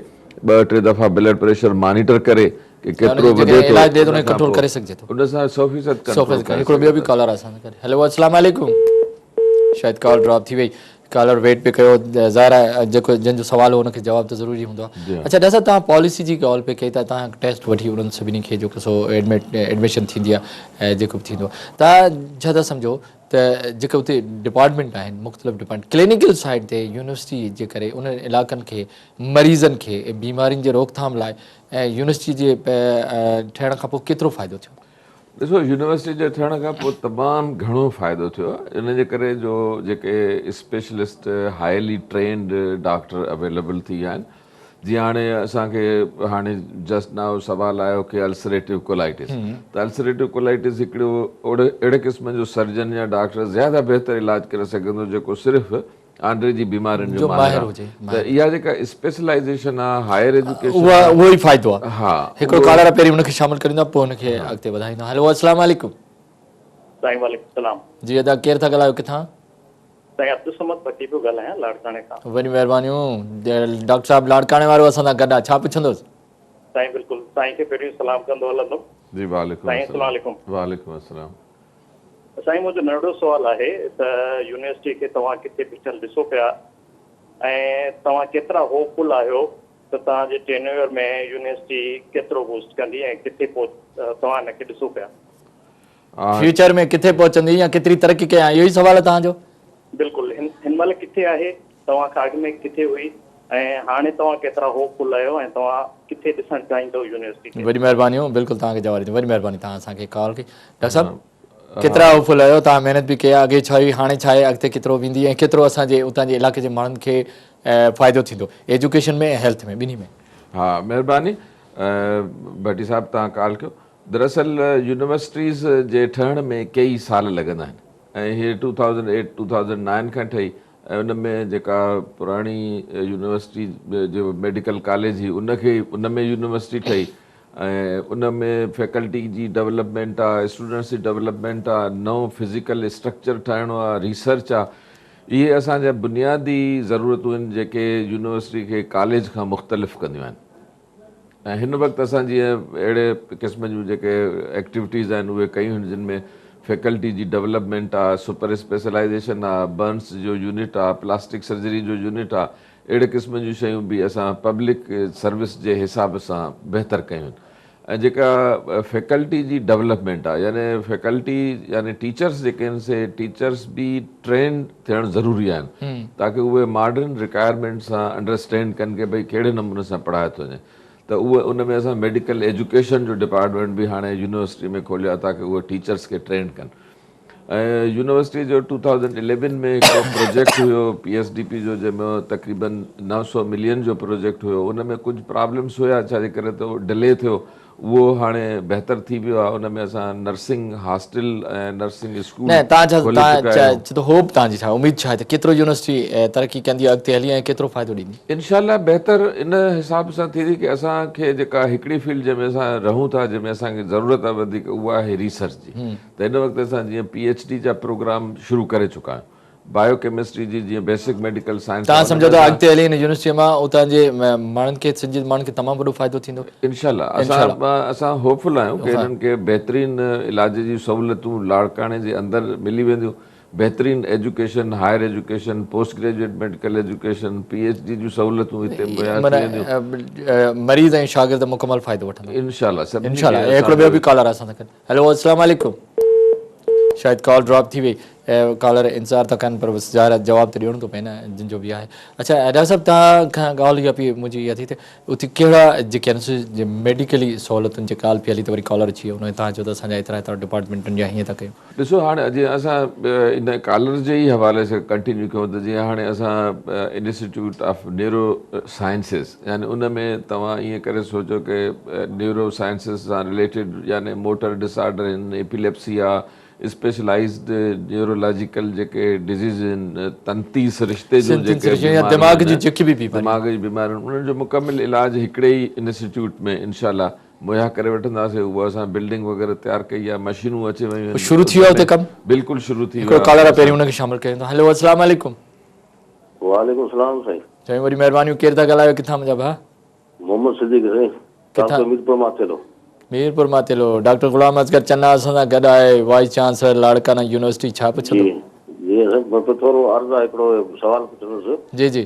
ٻه ٽي دفعا بلڊ پريشر مانيٽر ڪري ڪه ڪيترو وڌي ٿو علاج ڏئي ته ان کي ڪنٽرول ڪري سگهجي ٿو. ان سان 100% ڪنٽرول ڪري هڪڙو ٻيو به ڪالر آهي اسان سان گڏ. هيلو السلام عليڪم. شايد ڪال ڊراپ ٿي وئي. ڪالر ويٽ پئي ڪيو ظاهر آهي جيڪو جنهن جو سوال هو ان کي جواب ته ضروري هوندو آهي اڇا ڊاڪٽر صاحب توهان پاليسي جي ڳالهه پئي ڪئي ته توهان ٽيسٽ وٺي انهن سڀني کي جيڪو سو ايڊمٽ ايڊميشن ٿيندي آهي ۽ جيڪو به ٿيندو آهي توهان ڇا ٿا سمجهو ته جيڪي اتي ڊپارٽمينٽ آهن مختلف ڊپارٽمينٽ ڪلينيڪل سائيڊ تي يونيورسٽي جي ڪري انهن علائقن کي مريضن کي بيمارين جي روڪٿام لاء يونيورسٽي جي ٺهڻ کان پوء ڪيترو فائدو ٿيو؟ ڏسو يونيورسٽي جي ٺهڻ کان پوء تمام گهڻو فائدو ٿيو آهي ان جي ڪري جو جيڪي specialist highly trend doctor available ٿي ويا آهن جيئن هاڻي اسان کي هاڻي جسٽ نائو سوال آيو ڪي السريٽو ڪولائٽس ته السريٽو ڪولائٽس هڪڙو اهڙي قسم جو سرجن يا ڊاڪٽر زياده بهتر علاج ڪري سگهندو جيڪو صرف آنڊري جي بيمارين جو ماهر آ ته اها جيڪا اسپيشلائيزيشن آ هائر ايجوڪيشن آ اهو ئي فائدو آ ها هڪڙو ڪالر آ پهرين ان کي شامل ڪريون ٿا پوء ان کي اڳتي وڌائيندا هلو السلام عليڪم. سائين وعليڪم السلام. جي ادا ڪير ٿا ڳالهايو ڪٿان. سائين عبدالصمد ڀٽي پيو ڳالهايان لاڙڪاڻي کان. وڏيون مهربانيون ڊاڪٽر صاحب لاڙڪاڻي وارو اسان سان گڏ آ ڇا پڇندوس. سائين بلڪل سائين کي پهريون سلام ڪندو هلندم. جي وعليڪم سائين السلام عليڪم. وعليڪم السلام. سائين منهنجو ننڍڙو سوال آهي ته يونيورسٽي کي توهان ڪٿي بيٺل ڏسو پيا ۽ توهان ڪيترا هوپ فل آهيو ته توهان جي ٽينيوئر ۾ يونيورسٽي ڪيترو بوسٽ ڪندي ۽ ڪٿي توهان ان کي ڏسو پيا. فيوچر ۾ ڪٿي پهچندي يا ڪيتري ترقي ڪئي آهي اهو ئي سوال آهي توهان جو. بلڪل هن مهل ڪٿي آهي توهان کان اڳ ۾ ڪٿي هئي ۽ هاڻي توهان ڪيترا هوپ فل آهيو ۽ توهان ڪٿي ڏسڻ چاهيندو يونيورسٽي کي. وڏي مهربانيون بلڪل توهان کي جواب ڏيندو وڏي مهرباني توهان اسان کي ڪال ڪئي ڊاڪٽر صاحب ڪيترا هوپ فل آهيو توهان محنت به ڪئي آهي اڳي ڇا هئي هاڻي ڇا آهي اڳتي ڪيترو ويندي ۽ ڪيترو اسان جي اتان جي علائقي جي ماڻهن کي فائدو ٿيندو ايجوڪيشن ۾ ۽ هيلٿ ۾ ٻنهي ۾. ها مهرباني ڀٽي صاحب توهان ڪال ڪيو دراصل يونيورسٽيز جي ٺهڻ ۾ ڪيئي سال لڳندا آهن ۽ هي 2008 2009 کان ٺهي ۽ ان ۾ جيڪا پراڻي يونيورسٽي جو ميڊيڪل ڪاليج هئي ان کي ان ۾ يونيورسٽي ٺهي ۽ ان ۾ فيڪلٽي جي ڊولپمينٽ آ اسٽوڊنٽس جي ڊولپمينٽ آ نئون فزيڪل اسٽرڪچر ٺاهڻو آ ريسرچ آ اهي اسان جا بنيادي ضرورتون آهن جيڪي يونيورسٽي کي ڪاليج کان مختلف ڪنديون آهن ۽ هن وقت اسان جيئن اهڙي قسم جون جيڪي ايڪٽيوٽيز آهن اهي ڪيون آهن جن ۾ فيڪلٽي جي ڊولپمينٽ آ سپر اسپيشلائيزيشن آ برنس جو يونٽ آ پلاسٽڪ سرجري جو يونٽ آ اهڙي قسم جون شيون به اسان پبلڪ سروس جي حساب سان بهتر ڪيون آهن ۽ جيڪا فيڪلٽي جي ڊولپمينٽ آهي يعني فيڪلٽي يعني ٽيچرس جيڪي آهن سي ٽيچرس به ٽرينڊ ٿيڻ ضروري آهن تاڪه اهي ماڊرن رڪوائرمينٽ سان انڊرسٽينڊ ڪن ڪي ڀئي ڪهڙي نموني سان پڙهايو ٿو وڃي ته اهي ان ۾ اسان ميڊيڪل ايجوڪيشن جو ڊپارٽمينٽ به هاڻي يونيورسٽي ۾ کوليو آهي تاڪه اهي ٽيچرس کي ٽرينڊ ڪن ۽ يونيورسٽي جو ٽو ٿائوزنڊ اليون ۾ هڪڙو پروجيڪٽ هيو پي ايس ڊي پي جو جنهن ۾ تقريبن 900 ملين جو پروجيڪٽ هيو ان ۾ ڪجهه پرابلمس هيا ڇا جي ڪري ته ڊلي ٿيو اهو هاڻي بهتر ٿي ويو آهي ان ۾ اسان نرسنگ هاسٽل ۽ نرسنگ اسڪول نه تان ڇا کولي تان چڪا آهيون. ڇا ته هوپ تان جي ڇا اميد ڇا آهي ته ڪيترو يونيورسٽي ترقي ڪندي اڳتي هلي ۽ ڪيترو فائدو ڏيندي؟ انشاء الله بهتر ان حساب سان ٿيندي ڪي اسان کي جيڪا هڪڙي فيلڊ جنهن ۾ اسان رهون ٿا جنهن ۾ اسان کي ضرورت آهي وڌيڪ اها آهي ريسرچ جي ته هن وقت اسان جيئن پي ايڇ ڊي جا پروگرام شروع ڪري چڪا آهيون بايو ڪيمسٽري جي جيئن بيسڪ ميڊيڪل سائنس توهان سمجهو ٿا اڳتي هلي هن يونيورسٽي مان اتان جي ماڻهن کي سنڌ جي ماڻهن کي تمام وڏو فائدو ٿيندو. انشاء الله اسان اسان هوپ فل آهيون ڪي هنن کي بهترين علاج جي سهولتون لاڙڪاڻي جي اندر ملي وينديون بهترين education higher education post graduate medical education P H D جون سهولتون هتي مهيا ٿي وينديون. مريض ۽ شاگرد مڪمل فائدو وٺندا. انشاء الله سڀني انشاء الله هڪڙو ٻيو به ڪالر اسان سان گڏ هيلو السلام عليڪم شايد ڪال ڊراپ ٿي وئي ڪالر انتظار ٿا ڪن پر بس ظاهر آهي جواب ته ڏيڻو ٿو پئي نه جن جو به آهي اڇا ڊاڪٽر صاحب توهان کان ڳالهه اها پئي منهنجي اها ٿي ته اتي ڪهڙا جيڪي آهن سي ميڊيڪلي سهولتن جي ڳالهه پئي هلي ته وري ڪالر اچي ويو ان توهان چيو ته اسان جا ايترا ايترا ڊپارٽمينٽن جا هيئن ٿا ڪيون. ڏسو هاڻي جيئن اسان ان ڪالر جي ئي حوالي سان ڪنٽينيو ڪيون ته جيئن هاڻي اسان انسٽيٽيوٽ آف نيورو سائنسز يعني ان ۾ توهان ائين ڪري سوچو ڪي نيورو سائنسز سان رليٽيڊ يعني موٽر ڊس آرڊر آهن ايپيليپسي آ اسپيشلائزڊ نيورولاجيڪل جيڪي ڊزيز آهن تنتي سرشتي جون جيڪي دماغ جون جيڪي به بيماريون دماغ جي بيماريون انهن جو مڪمل علاج هڪڙي ئي انسٽيٽيوٽ ۾ انشاء الله مهيا ڪري وٺنداسين اها اسان بلڊنگ وغيره تيار ڪئي آهي مشينون اچي ويون آهن شروع ٿي ويو اتي ڪم بلڪل شروع ٿي ويو هڪڙو ڪالر آهي پهرين ان کي شامل ڪيون ٿا هيلو السلام عليڪم. وعليڪم السلام سائين. سائين وڏي مهربانيون ڪير ٿا ڳالهايو ڪٿان منهنجا ڀاء. محمد صديق سائين ڪٿان ميرپور ماٿيلو. ميرپور ماٿيلو ڊاڪٽر غلام اصغر چنا اسان سان گڏ آهي وائيس چانسلر لاڙڪاڻا يونيورسٽي ڇا پڇندو. جي جي سائين مون کي ٿورو عرض آهي هڪڙو سوال پڇندس. جي جي.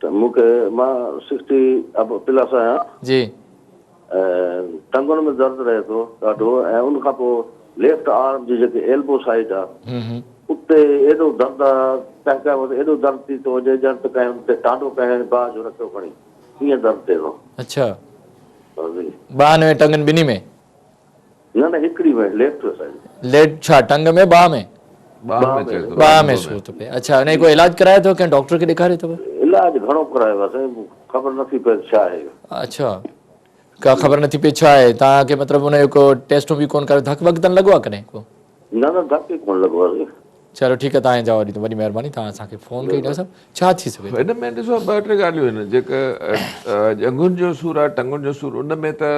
ته مون کي مان سڪسٽي اب پلس آهيان. جي. ۽ ٽنگن ۾ درد رهي ٿو ڏاڍو ۽ ان کان پوء ليفٽ آرم جي جيڪي ايلبو سائيڊ آ اتي ايڏو درد آ ڪنهن ڪنهن وقت ايڏو درد ٿي ٿو وڃي ڄڻ ته ڪنهن ان تي ٽانڊو ڪنهن باهه جو رکيو کڻي ائين درد ٿئي ٿو. اڇا ٻانهن ۽ ٽنگن ٻنهي ۾؟ نه نه هڪڙي ۾ ليفٽ سائيڊ. ليفٽ ڇا ٽنگ ۾ ٻانهن ۾؟ ٻانهن ۾ چئي ٿو. ٻانهن ۾ سور ٿو پئي. اڇا ان جو ڪو علاج ڪرايو اٿو ڪنهن ڊاڪٽر کي ڏيکاريو اٿو؟ علاج گهڻو ڪرايو آهي سائين خبر نٿي پئي ته ڇا آهي. اڇا ڪا خبر نٿي پئي ڇا آهي توهان کي مطلب ان جو ڪو ٽيسٽون به ڪون ڪرايو ڌڪ وڪ ته نه لڳو آهي ڪڏهن ڪو؟ نه نه ڌڪ ئي ڪونه لڳو آهي. چلو ٺيڪ آهي توهان جواب ڏيندو وڏي مهرباني توهان اسان کي فون ڪئي ڊاڪٽر صاحب ڇا ٿي سگهي ٿو. هن ۾ ڏسو ٻه ٽي ڳالهيون آهن جيڪا ڄنگهن جو سور آهي ٽنگن جو سور ان ۾ ته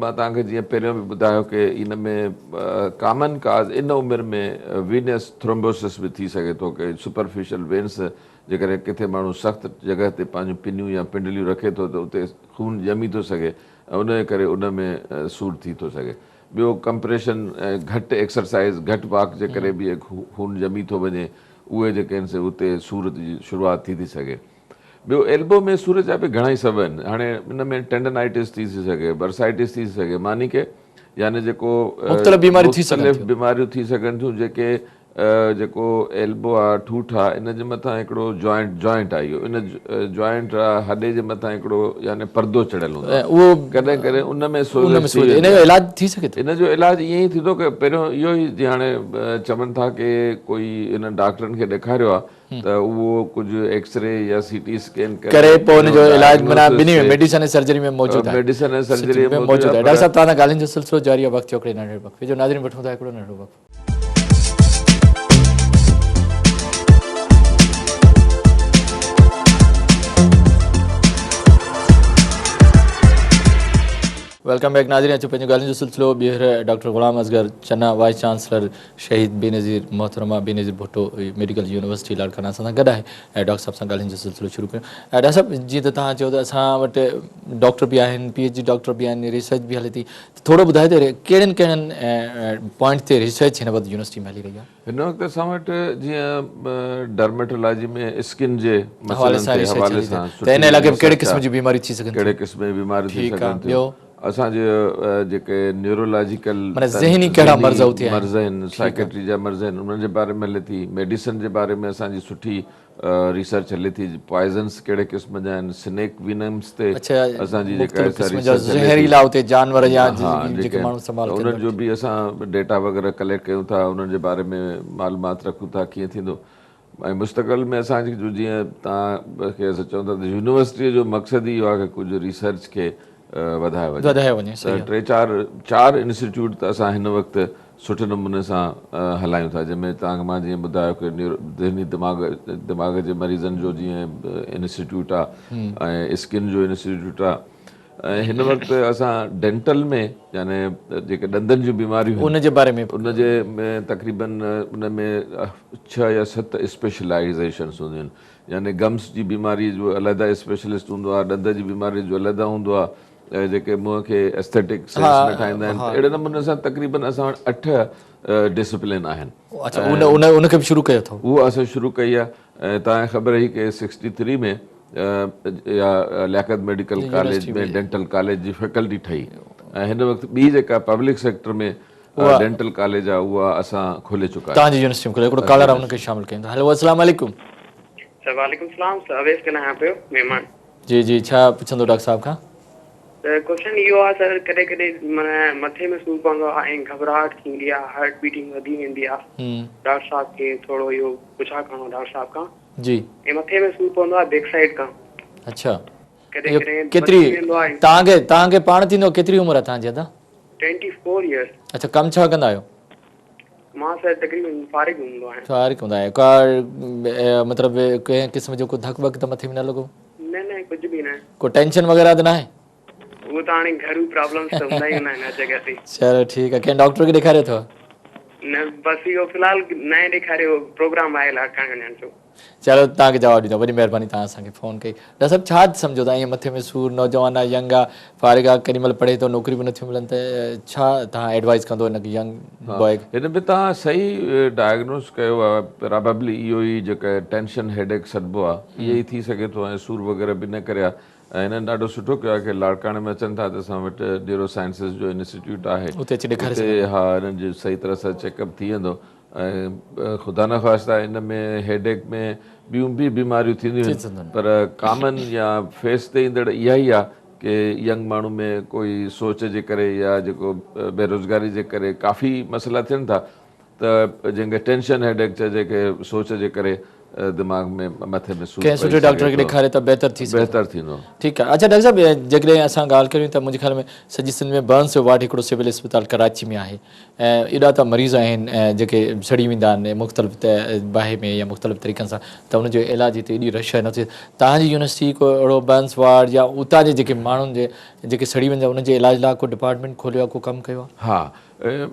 مان توهان کي جيئن پهريون به ٻڌايو ڪي ان ۾ ڪامن ڪاز ان عمر ۾ وينس ٿرومبوسس به ٿي سگهي ٿو ڪي سپرفيشل وينس جيڪڏهن ڪٿي ماڻهو سخت جڳهه تي پنهنجون پنيون يا پنڊليون رکي ٿو ته اتي خون ڄمي ٿو سگهي ۽ ان جي ڪري ان ۾ سور ٿي ٿو سگهي ٻيو ڪمپريشن ۽ گهٽ ايڪسرسائيز گهٽ واڪ جي ڪري به خون ڄمي ٿو وڃي اهي جيڪي آهن سي اتي سور جي شروعات ٿي ٿي سگهي. ٻيو ايلبو ۾ سور جا به گهڻا ئي سبب آهن هاڻي ان ۾ ٽينڊنائٽس ٿي ٿي سگهي برسائٽس ٿي ٿي سگهي معني ڪي يعني جيڪو مختلف بيماريون ٿي سگهن مختلف بيماريون ٿي سگهن ٿيون جيڪي جيڪو ايلبو آ ٺوٺ آ ان جي مٿان هڪڙو جوائنٽ جوائنٽ آ اهو ان جوائنٽ آ هڏي جي مٿان هڪڙو يعني پردو چڙهيل هوندو آ اهو ڪڏهن ڪڏهن ان ۾ ان ۾ سوزش ٿي ان ويندي جو آ علاج ٿي سگهي ٿو؟ ان جو علاج ائين ئي ٿيندو ڪي پهريون اهو ئي جيئن هاڻي چون ٿا ڪي ڪوئي انهن ڊاڪٽرن کي ڏيکاريو آ ته اهو ڪجهه ايڪسري يا سي ٽي اسڪين ڪري ڪري پوء ان جو علاج معنيٰ ٻنهي ۾ ميڊيسن ۽ سرجري ۾ موجود آهي ميڊيسن ۽ سرجري ۾ موجود آهي ڊاڪٽر صاحب توهان سان ڳالهين جو سلسلو جاري آهي وقت ٿيو هڪڙي ننڍڙي وقفي جو ناظرين وٺون ٿا هڪڙو ننڍڙو وقفو. Welcome back ناظرين اچو پنهنجون ڳالهين جو سلسلو ٻيهر doctor Ghulam Asghar Channa vice chancellor Shaheed Benazir Mohtarma Benazir Bhutto medical university Larkana اسان سان گڏ آهي ۽ ڊاڪٽر صاحب سان ڳالهين جو سلسلو شروع ڪيون ڊاڪٽر صاحب جيئن ته توهان چيو ته اسان وٽ ڊاڪٽر به آهن پي ايڇ ڊي ڊاڪٽر به آهن ريسرچ به هلي ٿي ته ٿورو ٻڌايو ته ڪهڙن ڪهڙن پوائنٽ تي ريسرچ هن وقت يونيورسٽي ۾ هلي رهي آهي. هن وقت اسان وٽ جيئن ڊرميٽولاجي ۾ اسڪن جي مسئلن تي حوالي سان ته ان علائقي ۾ ڪهڙي قسم جون بيماريون ٿي سگهن ٿيون ڪهڙي قسم جون بيماريون ٿي سگهن ٿيون اسان جي جيڪي نيورولاجيڪل معنيٰ ذهني ڪهڙا مرض اتي آهن مرض آهن سائيڪيٽري جا مرض آهن انهن جي باري ۾ هلي ٿي ميڊيسن جي باري ۾ اسان جي سٺي ريسرچ هلي ٿي پوائزنس ڪهڙي قسم جا آهن سنيڪ وينمس تي اسان جي جيڪا مختلف قسم جا زهريلا اتي جانور يا جيڪي ماڻهو استعمال ڪن انهن جو به اسان ڊيٽا وغيره ڪليڪٽ ڪيون ٿا انهن جي باري ۾ معلومات رکون ٿا ڪيئن ٿيندو ۽ مستقبل ۾ اسان جو جيئن توهان کي اسان چون ٿا ته يونيورسٽي جو مقصد ئي اهو آهي ڪه ڪجهه ريسرچ کي وڌايو وڃي وڌايو وڃي ته ٽي چار چار انسٽيٽيوٽ ته اسان هن وقت سٺي نموني سان هلايون ٿا جنهن ۾ توهان کي مان جيئن ٻڌايو ڪه نيورو ذهني دماغ دماغ جي مريضن جو جيئن انسٽيٽيوٽ آ ۽ اسڪن جو انسٽيٽيوٽ آ ۽ هن وقت اسان ڊينٽل ۾ يعني جيڪي ڏندن جون بيماريون ان جي باري ۾ ان جي ۾ تقريبن ان ۾ ڇهه يا ست اسپيشلائيزيشنس هونديون آهن يعني گمس جي بيماري جو عليحده اسپيشلسٽ هوندو آهي، ڏند جي بيماري جو عليحده هوندو آهي ۽ جيڪي منهن کي ايسٿيٽڪ سينس ۾ ٺاهيندا آهن ته اهڙي نموني سان تقريبن اسان وٽ 8 ڊسپلين آهن. اڇا ان ان ان کي به شروع ڪيو اٿو. اهو اسان شروع ڪئي آهي ۽ توهان کي خبر هئي ڪي سڪسٽي ٿري ۾ اها لياقت ميڊيڪل ڪاليج ۾ ڊينٽل ڪاليج جي فيڪلٽي ٺهي ۽ هن وقت ٻي جيڪا پبلڪ سيڪٽر ۾ ڊينٽل ڪاليج آ اها اسان کولي چڪا آهيون. توهان جي يونيورسٽي ۾ کولي هڪڙو ڪالر آ ان کي شامل ڪيون ٿا هيلو السلام عليڪم. سر وعليڪم السلام سر اويس ڳالهايان پيو ميمڻ. جي جي ڇا پڇندو ڊاڪٽر صاحب کان. سر ڪوشچن اهو آ سر ڪڏهن ڪڏهن معنيٰ مٿي ۾ سور پوندو آ ۽ گهٻراهٽ ٿيندي آ هارٽ بيٽنگ وڌي ويندي آ ڊاڪٽر صاحب کي ٿورو اهو پڇا ڪرڻو ڊاڪٽر صاحب کان. جي. ۽ مٿي ۾ سور پوندو آ بيڪ سائيڊ کان. اڇا ڪڏهن ڪڏهن ڪيتري وڌي ويندو آ. توهان کي توهان کي پاڻ ٿيندو ڪيتري عمر آ توهان جي ادا. 24 years. اڇا ڪم ڇا ڪندا آهيو؟ مان سر تقريبن فارغ هوندو آهيان. فارغ هوندا آهيو ڪا مطلب ڪنهن قسم جو ڪو ڌڪ وڪ ته مٿي ۾ نه لڳو؟ نه نه ڪجهه به نه. ڪو ٽينشن وغيره ته ناهي؟ اهو ته هاڻي گهرو پرابلمس ته هوندا ئي هوندا آهن هر جڳهه تي. چلو ٺيڪ آهي ڪنهن ڊاڪٽر کي ڏيکاريو اٿو؟ نه بس اهو في الحال ناهي ڏيکاريو پروگرام آهي لاڙڪاڻي وڃڻ جو. چلو توهان کي جواب ڏيندو وڏي مهرباني توهان اسان کي فون ڪئي ڊاڪٽر صاحب ڇا سمجهو ٿا ائين مٿي ۾ سور نوجوان آ ينگ آ فارغ آ ڪيڏي مهل پڙهي ٿو نوڪريون به نٿيون ملن ته ڇا توهان ايڊوائز ڪندو هن ينگ بواء کي. هن ۾ توهان صحيح ڊائگنوز ڪيو آ پراببلي اهو ئي جيڪا ٽينشن هيڊيڪ سڏبو آ اهي ئي ٿي سگهي ٿو ۽ سور وغيره به نه ڪري آ ۽ هنن ڏاڍو سٺو ڪيو آ ڪي لاڙڪاڻي ۾ اچن ٿا ته اسان وٽ نيورو سائنسز جو انسٽيٽيوٽ آهي اتي اچي ڏيکاري اتي ها هنن جو صحيح طرح سان چيڪ اپ ٿي ويندو ۽ خدا نخواسته ان ۾ هيڊيڪ ۾ ٻيون به بيماريون ٿينديون آهن پر ڪامن يا فيس تي ايندڙ اها ئي آهي ڪي ينگ ماڻهو ۾ ڪوئي سوچ جي ڪري يا جيڪو بيروزگاري جي ڪري ڪافي مسئلا ٿين ٿا ته جنهن کي ٽينشن هيڊيڪ چئجي ڪي سوچ جي ڪري دماغ ۾ مٿي ۾ سور ڪنهن سٺي ڊاڪٽر کي ڏيکاري ته بهتر ٿي سگهي بهتر ٿيندو. ٺيڪ آهي اڇا ڊاڪٽر صاحب جيڪڏهن اسان ڳالهه ڪريون ته منهنجي خيال ۾ سڄي سنڌ ۾ برنس جو وارڊ هڪڙو سول اسپتال ڪراچي ۾ آهي ۽ ايڏا ته مريض آهن جيڪي سڙي ويندا آهن مختلف باهه ۾ يا مختلف طريقن سان ته ان جو علاج هتي ايڏي رش آهي نه ٿي توهان جي يونيورسٽي ڪو اهڙو برنس وارڊ يا اتان جي جيڪي ماڻهن جي جيڪي سڙي وڃن انهن جي علاج لاء ڪو ڊپارٽمينٽ کوليو آهي ڪو ڪم ڪيو آهي؟ ها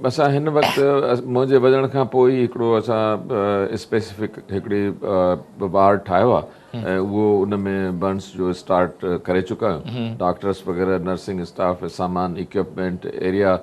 اسان هن وقت منهنجي وڃڻ کان پوء ئي هڪڙو اسان اسپيسفڪ هڪڙي وارڊ ٺاهيو آهي ۽ اهو ان ۾ برنس جو اسٽارٽ ڪري چڪا آهيون ڊاڪٽرس وغيره نرسنگ اسٽاف سامان اڪيوپمينٽ ايريا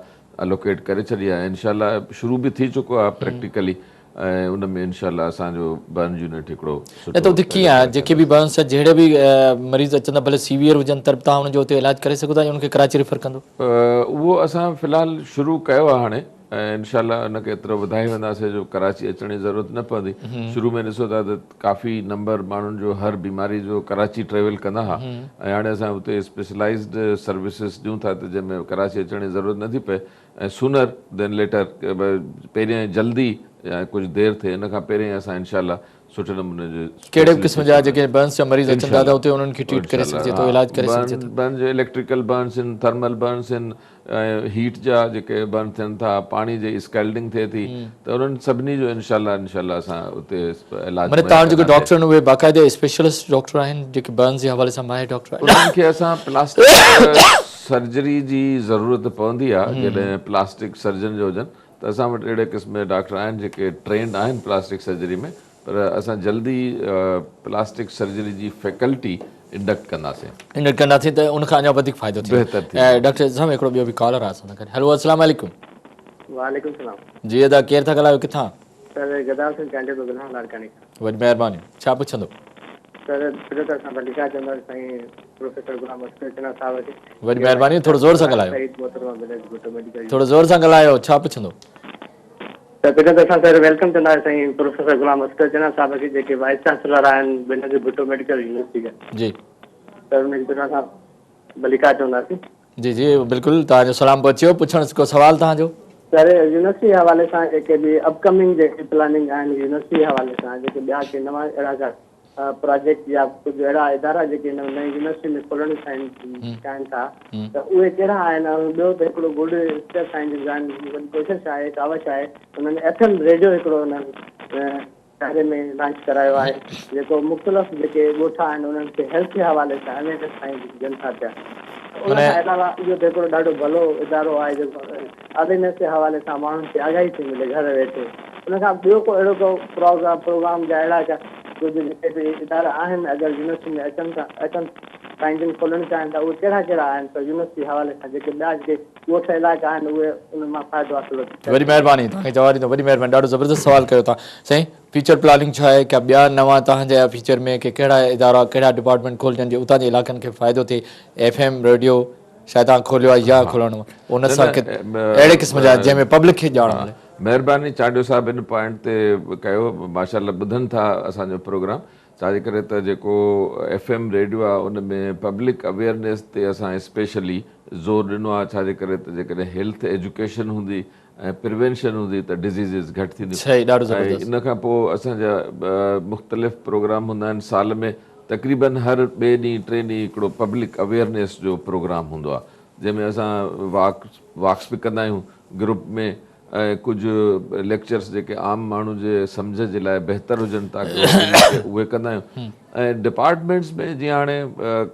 الوڪيٽ ڪري ڇڏي آهي انشاء الله شروع به ٿي چڪو آهي پريڪٽيڪلي ۽ ان ۾ انشاء الله اسان جو برن يونٽ هڪڙو نه ته اتي ڪيئن آهي جيڪي به برنس جا جهڙي به مريض اچن ٿا ڀلي سيويئر هجن ته به توهان انهن جو اتي علاج ڪري سگهو ٿا يا انهن کي ڪراچي ريفر ڪندو؟ اهو اسان في الحال شروع ڪيو آهي هاڻي ۽ انشاء الله ان کي ايترو وڌائي وينداسين جو ڪراچي اچڻ جي ضرورت نه پوندي شروع ۾ ڏسو ٿا ته ڪافي نمبر ماڻهن جو هر بيماري جو ڪراچي ٽريول ڪندا ها ۽ هاڻي اسان اتي اسپيشلائيزڊ سروسز ڏيون ٿا ته جنهن ۾ ڪراچي اچڻ جي ضرورت نه ٿي پئي ۽ سونر دين ليٽر پهريائين جلدي يا ڪجهه دير ٿئي ان کان پهريائين اسان انشاء الله سٺي نموني جو ڪهڙي به قسم جا جيڪي برنس جا مريض اچن ٿا ته اتي انهن کي ٽريٽ ڪري سگهجي ٿو علاج ڪري سگهجي ٿو. برن جو اليڪٽريڪل برنس آهن ٿرمل برنس آهن ۽ هيٽ جا جيڪي برن ٿين ٿا پاڻي جي اسڪيلڊنگ ٿئي ٿي ته انهن سڀني جو انشاء الله انشاء الله اسان اتي علاج معنيٰ توهان جيڪي ڊاڪٽر آهن اهي باقاعده اسپيشلسٽ ڊاڪٽر آهن جيڪي برنس جي حوالي سان ماهر ڊاڪٽر آهن. انهن کي اسان پلاسٽڪ. سرجري جي ضرورت پوندي آهي جڏهن پلاسٽڪ سرجن جو هجن ته اسان وٽ اهڙي قسم جا ڊاڪٽر آهن جيڪي ٽرينڊ آهن پلاسٽڪ سرجري ۾ پر اسان جلدي پلاسٽڪ سرجري جي فيڪلٽي انڊڪٽ ڪنداسين. انڊڪٽ ڪنداسين ته ان کان اڃا وڌيڪ فائدو ٿيندو. بهتر ٿيندو. ڊاڪٽر صاحب هڪڙو ٻيو به ڪالر آهي اسان سان گڏ. هيلو السلام عليڪم. وعليڪم السلام. جي ادا ڪير ٿا ڳالهايو ڪٿان؟ سر گدا حسين چانڊيو ٿو ڳالهايان لاڙڪاڻي کان. وڏي مهرباني ڇا پڇندو؟ سر پهريون ته اسان ڀليڪار چونداسين سائين پروفيسر غلام اصغر چنا صاحب کي. وڏي مهرباني ٿورو زور سان ڳالهايو. شهيد محترمه بينظير ڀٽو ميڊيڪل. ٿورو زور سان ڳالهايو ڇا پڇندو؟ ته پهريون ته اسان سر welcome چوندا آهيون سائين پروفيسر غلام اصغر چنا صاحب کي جيڪي وائيس چانسلر آهن بينظير ڀٽو ميڊيڪل يونيورسٽي جا. جي. سر انهن کي پهريون اسان ڀليڪار چونداسين. جي جي بلڪل توهان جو سلام پهچيو پڇڻ ڪو سوال توهان جو. سر يونيورسٽي جي حوالي سان جيڪي به اپ ڪمنگ جيڪي پلاننگ آهن يونيورسٽي جي حوالي سان جيڪي ٻيا ڪي نوان اهڙا ڪا پراجيڪٽ يا ڪجهه اهڙا ادارا جيڪي هن نئين يونيورسٽي ۾ کولڻ چاهين چاهين ٿا ته اهي ڪهڙا آهن ۽ ٻيو ته هڪڙو گڊ اسٽيپ سائين جن جان جي وڏي ڪوشش آهي ڪاوش آهي انهن ايف ايم ريڊيو هڪڙو انهن شهر ۾ لانچ ڪرايو آهي جيڪو مختلف جيڪي ڳوٺ آهن انهن کي هيلٿ جي حوالي سان اويئرنيس سائين ڏين ٿا پيا ان کان علاوه اهو ته هڪڙو ڏاڍو ڀلو ادارو آهي جيڪو اويئرنيس جي حوالي سان ماڻهن کي آگاهي ٿي ملي گهر ويٺي ان کان ٻيو ڪو اهڙو ڪو پروگرام پروگرام جا اهڙا ڪا ڪجهه جيڪي به ادارا آهن اگر يونيورسٽي ۾ اچن ٿا اچن سائين جن کولڻ چاهين ٿا اهي ڪهڙا ڪهڙا آهن ته يونيورسٽي جي حوالي سان جيڪي ٻيا جيڪي ڳوٺ علائقا آهن اهي ان مان فائدو حاصل وٺي وڏي مهرباني توهان کي جواب ڏيندو وڏي مهرباني ڏاڍو زبردست سوال ڪيو توهان سائين فيوچر پلاننگ ڇا آهي ڪا ٻيا نوان توهان جا فيوچر ۾ ڪي ڪهڙا ادارا ڪهڙا ڊپارٽمينٽ کولجن جي اتان جي علائقن کي فائدو ٿئي ايف ايم ريڊيو شايد توهان کوليو آهي يا کولڻ ان سان اهڙي قسم جا جنهن ۾ پبلڪ کي ڄاڻ ملي. مهرباني چانڊيو صاحب ان پوائنٽ تي ڪيو ماشاء الله ٻڌن ٿا اسان جو پروگرام ڇا جي ڪري ته جيڪو ايف ايم ريڊيو آهي ان ۾ پبلڪ اويئرنيس تي اسان اسپيشلي زور ڏنو آهي ڇا جي ڪري ته جيڪڏهن هيلٿ ايجوڪيشن هوندي ۽ پريوينشن هوندي ته ڊزيزز گهٽ ٿينديون صحيح ڏاڍو ۽ زبردست. ان کان پوء اسان جا مختلف پروگرام هوندا آهن سال ۾ تقريبن هر ٻئي ڏينهن ٽئين ڏينهن هڪڙو پبلڪ اويئرنيس جو پروگرام هوندو آهي جنهن ۾ اسان واڪ واڪس به ڪندا آهيون گروپ ۾ ۽ ڪجهه ليڪچرس جيڪي عام ماڻهو جي سمجهه جي لاء بهتر هجن تاڪه اهي ڪندا آهيون ۽ ڊپارٽمينٽس ۾ جيئن هاڻي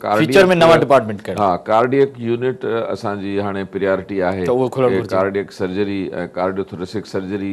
فيوچر ۾ نوان ڊپارٽمينٽ ڪهڙا؟ ها ڪارڊيڪ يونٽ اسان جي هاڻي پريارٽي آهي ته اهو کلڻ گهرجي. Cardiac surgery ۽ cardiothoracic surgery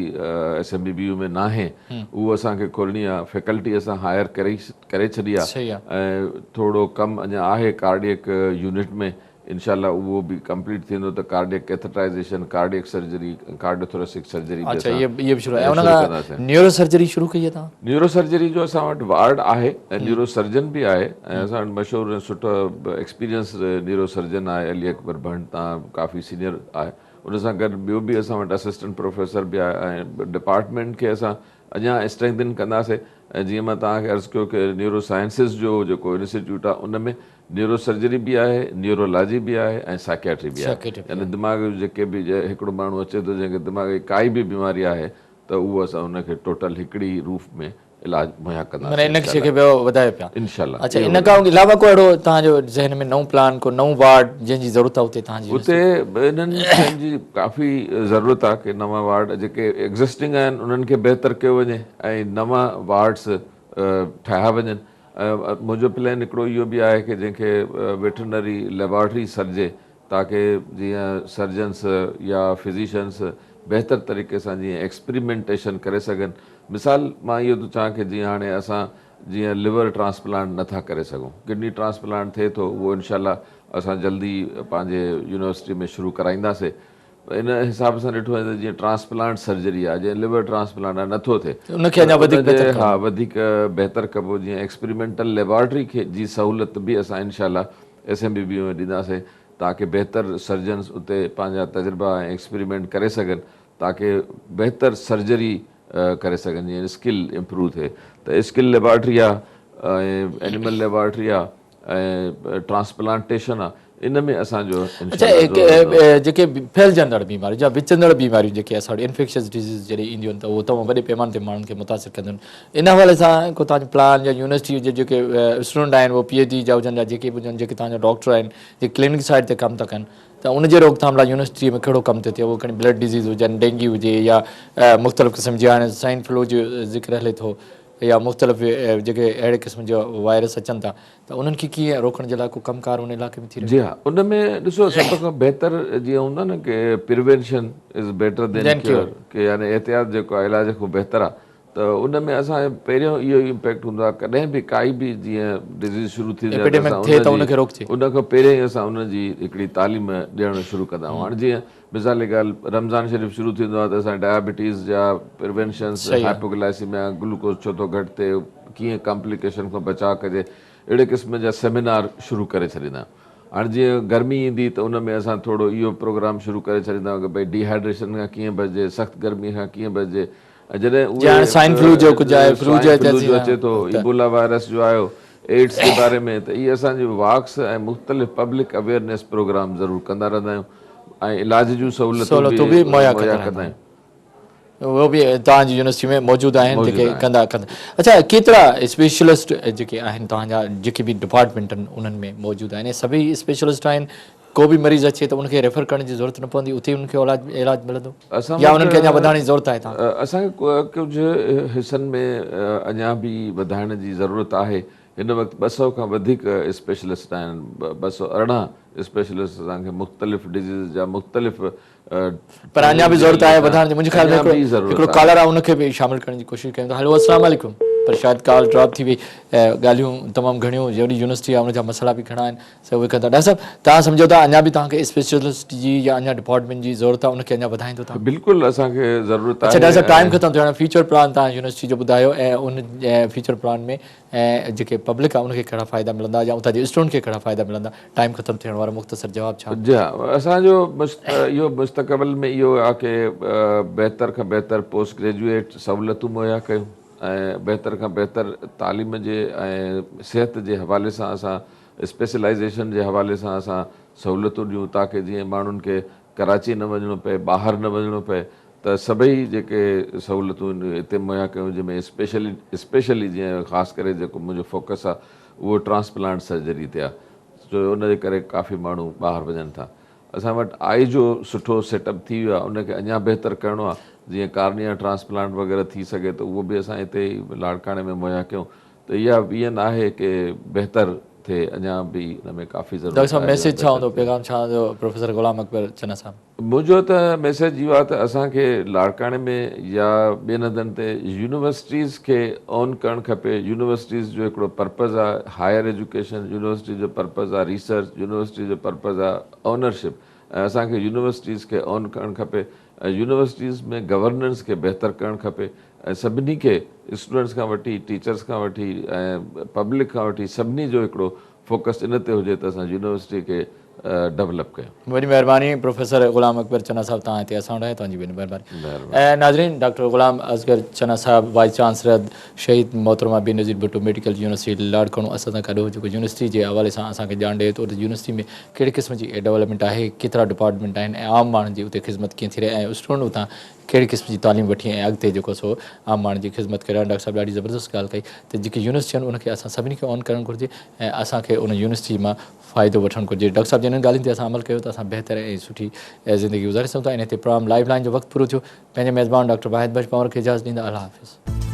S M B B U ۾ ناهي اهو اسان کي کولڻي آهي فيڪلٽي اسان هائر ڪري ڪري ڇڏي آهي ۽ ٿورو ڪم اڃا آهي ڪارڊيڪ يونٽ ۾ انشاء الله اهو به ڪمپليٽ ٿيندو ته cardiac catheterization, cardiac surgery ۽ cardiothoracic surgery به اڇا اسان اهي اهي به شروع ۽ ان شروع کان ڪنداسين. نيورو سرجري شروع ڪئي آهي توهان؟ نيورو سرجري جو اسان وٽ وارڊ آهي ۽ نيورو سرجن به آهي ۽ اسان وٽ مشهور ۽ سٺو ايڪسپيرينس نيورو سرجن آهي علي اڪبر ڀنڊ تان ڪافي سينيئر آهي ان سان گڏ ٻيو به اسان وٽ اسسٽنٽ پروفيسر به آهي ۽ ڊپارٽمينٽ کي اسان اڃا اسٽرينگٿن ڪنداسين ۽ جيئن مان توهان کي عرض ڪيو ڪي نيورو سائنسز جو جيڪو انسٽيٽيوٽ آهي ان ۾ نيورو سرجري به آهي، نيورولاجي به آهي ۽ سائڪياٽري به آهي. يعني دماغ جو جيڪي به هڪڙو ماڻهو اچي ٿو جنهن کي دماغ جي ڪائي به بيماري آهي ته اهو اسان ان کي ٽوٽل هڪڙي ئي روف ۾ علاج مهيا معنيٰ ڪنداسين ان شيء کي به وڌايو پيا. انشاء الله. اڇا ان کان علاوه ڪو اهڙو توهان جو ذهن ۾ نئون پلان ڪو نئون وارڊ جنهن جي ضرورت آهي اتي توهان جي اتي انهن شين جي ڪافي ضرورت آهي ڪي نوان وارڊ جيڪي ايگزسٽنگ آهن انهن کي بهتر ڪيو وڃي ۽ نوان وارڊس ٺاهيا وڃن. منهنجو پلان هڪڙو اهو به آهي ڪي جنهن کي ويٽرنري ليبارٽري سڏجي تاڪه جيئن سرجنس يا فزيشنس بهتر طريقي سان جيئن ايڪسپريمينٽيشن ڪري سگهن مثال مان اهو ٿو چاهان ڪي جيئن هاڻي اسان جيئن ليور ٽرانسپلانٽ نٿا ڪري سگهون ڪڊني ٽرانسپلانٽ ٿئي ٿو اهو انشاء الله اسان جلدي پنهنجي يونيورسٽي ۾ شروع ڪرائينداسي ان حساب سان ڏٺو وڃي ته جيئن ٽرانسپلانٽ سرجري آهي جيئن ليور ٽرانسپلانٽ آهي نٿو ٿئي ان کي اڃا وڌيڪ بهتر ڪرڻو ها وڌيڪ بهتر ڪبو جيئن ايڪسپريمينٽل ليبارٽري کي جي سهولت به اسان انشاء الله ايس ايم بي بي ۾ ڏينداسين تاڪه بهتر سرجنس اتي پنهنجا تجربا ۽ ايڪسپريمينٽ ڪري سگهن تاڪه بهتر سرجري ڪري سگهن جيئن اسڪل امپروو ٿئي ته اسڪل ليبارٽري آهي ۽ اينيمل ليبارٽري آهي ۽ ٽرانسپلانٽيشن آ ان ۾ اسان جو اڇا جيڪي ڦهلجندڙ بيماريون يا وچندڙ بيماريون جيڪي اسان وٽ انفيڪشس ڊزيز جڏهن اينديون آهن ته اهو تمام وڏي پيماني تي ماڻهن کي متاثر ڪنديون آهن ان حوالي سان ڪو توهان جو پلان يا يونيورسٽي جي جيڪي اسٽوڊنٽ آهن اهي پي ايڇ ڊي جا هجن يا جيڪي به هجن جيڪي توهان جا ڊاڪٽر آهن جيڪي ڪلينڪ سائيڊ تي ڪم ٿا ڪن ته ان جي روڪٿام لاء يونيورسٽي ۾ ڪهڙو ڪم ٿو ٿئي اهو کڻي بلڊ ڊزيز هجن ڊينگي هجي يا مختلف قسم جي هاڻي سوائن فلو جو ذڪر هلي ٿو. يا مختلف جيڪي اهڙي قسم جا وائرس اچن ٿا ته انهن کي ڪيئن روڪڻ جي لاء ڪو ڪم ڪار ان علائقي ۾ ٿي رهيو جي ها ان ۾ ڏسو سڀ کان بهتر جيئن هوندو آهي نه ڪي prevention is better than cure ڪي يعني احتياط جيڪو آهي علاج کان بهتر آهي ته ان ۾ اسان جو پهريون اهو ئي امپيڪٽ هوندو آهي ڪڏهن به ڪائي به جيئن ڊزيز شروع ٿيندي آهي ته اسان ان کان پهريون ئي اسان ان جي هڪڙي تعليم ڏيڻ شروع ڪندا آهيون هاڻي جيئن مثال جي ڳالهه رمضان شريف شروع ٿيندو آهي ته اسان ڊائبٽيز جا پريونشنس هائپوگلائسيميا گلوڪوز ڇو ٿو گهٽ ٿئي ڪيئن ڪامپليڪيشن کان بچاء ڪجي اهڙي قسم جا سيمينار شروع ڪري ڇڏيندا آهيون هاڻي جيئن گرمي ايندي ته ان ۾ اسان ٿورو اهو پروگرام شروع ڪري ڇڏيندا آهيون ڪي ڀئي ڊي هائيڊريشن کان ڪيئن بچجي سخت گرمي کان ڪيئن بچجي ۽ جڏهن جي هاڻي سوائن فلو جو ڪجهه آهي فلو جو فلو جو اچي ٿو ايبولا وائرس جو آيو ايڊز جي باري ۾ ته اهي اسان جي واڪس ۽ مختلف پبلڪ اويئرنيس پروگرام ضرور ڪندا رهندا آهيون ۽ علاج جون سهولتون به مهيا ڪندا آهيون. اهو به توهان جي يونيورسٽي ۾ موجود آهن جيڪي ڪندا ڪندا اڇا ڪيترا اسپيشلسٽ جيڪي آهن توهان جا جيڪي به ڊپارٽمينٽ آهن انهن ۾ موجود آهن ۽ سڀئي اسپيشلسٽ آهن ڪو به مريض اچي ته ان کي ريفر ڪرڻ جي ضرورت نه پوندي اتي ان کي علاج علاج ملندو يا انهن کي اڃا وڌائڻ جي ضرورت آهي توهان اسان کي ڪجهه حصن ۾ اڃا به وڌائڻ جي ضرورت آهي هن وقت 200 کان وڌيڪ اسپيشلسٽ آهن 218 اسپيشلسٽ اسان کي مختلف ڊزيز جا مختلف پر اڃا به ضرورت آهي وڌائڻ جي منهنجي خيال ۾ هڪڙو ڪالر آهي ان کي به شامل ڪرڻ جي ڪوشش ڪيون ٿا هلو السلام عليڪم پر شايد ڪال ڊراپ ٿي وئي ڳالهيون تمام گهڻيون جهڙي يونيورسٽي آهي ان جا مسئلا به گهڻا آهن سو اهي ڪندا ڊاڪٽر صاحب توهان سمجهو ٿا اڃا به توهان کي اسپيشلسٽ جي يا اڃا ڊپارٽمينٽ جي ضرورت آهي ان کي اڃا وڌائيندو توهان بلڪل اسان کي ضرورت آهي اڇا ڊاڪٽر صاحب ٽائيم ختم ٿيڻ فيوچر پلان توهان يونيورسٽي جو ٻڌايو ۽ ان فيوچر پلان ۾ ۽ جيڪي پبلڪ آهي ان کي ڪهڙا فائدا ملندا يا اتان جي اسٽوڊنٽ کي ڪهڙا فائدا ملندا ٽائيم ختم ٿيڻ وارو مختصر جواب ڇا؟ جي ها اسان جو اهو مستقبل ۾ اهو آهي ڪي بهتر کان بهتر پوسٽ گريجوئيٽ سهولتون مهيا ڪيون ۽ بهتر کان بهتر تعليم جي ۽ صحت جي حوالي سان اسان اسپيشلائيزيشن جي حوالي سان اسان سهولتون ڏيون تاڪي جيئن ماڻهن کي ڪراچي نه وڃڻو پئي ٻاهر نه وڃڻو پئي ته سڀئي جيڪي سهولتون هتي مهيا ڪيون جنهن ۾ اسپيشلي اسپيشلي جيئن خاص ڪري جيڪو منهنجو فوڪس آهي اهو ٽرانسپلانٽ سرجري تي آهي ڇو جو ان جي ڪري ڪافي ماڻهو ٻاهر وڃن ٿا اسان وٽ آئي جو سٺو سيٽ اپ ٿي ويو آهي ان کي اڃا بهتر ڪرڻو آهي جيئن ڪارنيا ٽرانسپلانٽ وغيره ٿي سگهي ته اهو به اسان هتي ئي لاڙڪاڻي ۾ مهيا ڪيون ته اها ويزن آهي ڪي بهتر ٿئي اڃا به ان ۾ ڪافي ڊاڪٽر ضرورت صاحب آهي جو ميسيج ڇا بهتر هوندو ٿئي. پيغام ڇا هوندو پروفيسر غلام اڪبر چنا صاحب. منهنجو ته ميسيج اهو آهي ته اسان کي لاڙڪاڻي ۾ يا ٻين هنڌن تي يونيورسٽيز کي اون ڪرڻ کپي يونيورسٽيز جو هڪڙو پرپز آهي هائر ايجوڪيشن يونيورسٽي جو پرپز آهي ريسرچ يونيورسٽي جو پرپز آهي اونرشپ ۽ اسان کي يونيورسٽيز کي اون ڪرڻ کپي ۽ يونيورسٽيز ۾ گورننس کي بهتر ڪرڻ کپي ۽ سڀني کي اسٽوڊنٽس کان وٺي ٽيچرس کان وٺي ۽ پبلڪ کان وٺي سڀني جو هڪڙو فوڪس ان تي هجي ته اسان يونيورسٽي کي ڊولپ ڪيون. وڏي مهرباني پروفيسر غلام اڪبر چنا صاحب توهان هتي اسان وٽ آيا توهان جي وڏي مهرباني ۽ ناظرين ڊاڪٽر غلام اصغر چنا صاحب وائيس چانسلر شهيد محترمه بينظير ڀٽو ميڊيڪل يونيورسٽي لاڙڪاڻو اسان سان گڏ هو جيڪو يونيورسٽي جي حوالي سان اسان کي ڄاڻ ڏئي ٿو ته يونيورسٽي ۾ ڪهڙي قسم جي ڊولپمينٽ آهي ڪيترا ڊپارٽمينٽ آهن ۽ عام ماڻهن جي اتي خدمت ڪيئن ٿي رهي ۽ اسٽوڊنٽ اتان ڪهڙي قسم جي تعليم وٺي ۽ اڳتي جيڪو سو عام ماڻهن جي خدمت ڪري. ڊاڪٽر صاحب ڏاڍي زبردست ڳالهه ڪئي ته جيڪي يونيورسٽي آهن ان کي اسان سڀني کي آن ڪرڻ گهرجي ۽ اسان کي ان يونيورسٽي مان فائدو وٺڻ گهرجي. ڊاڪٽر صاحب جي انهن ڳالهين تي اسان عمل ڪيو ته اسان بهتر ۽ سٺي زندگي گذاري سگهون ٿا. انهي تي پروگرام لائيف لائين جو وقت پورو ٿيو. پنهنجي ميزبان ڊاڪٽر واحد بخش پنهور کي اجازت ڏيندا. الله حافظ.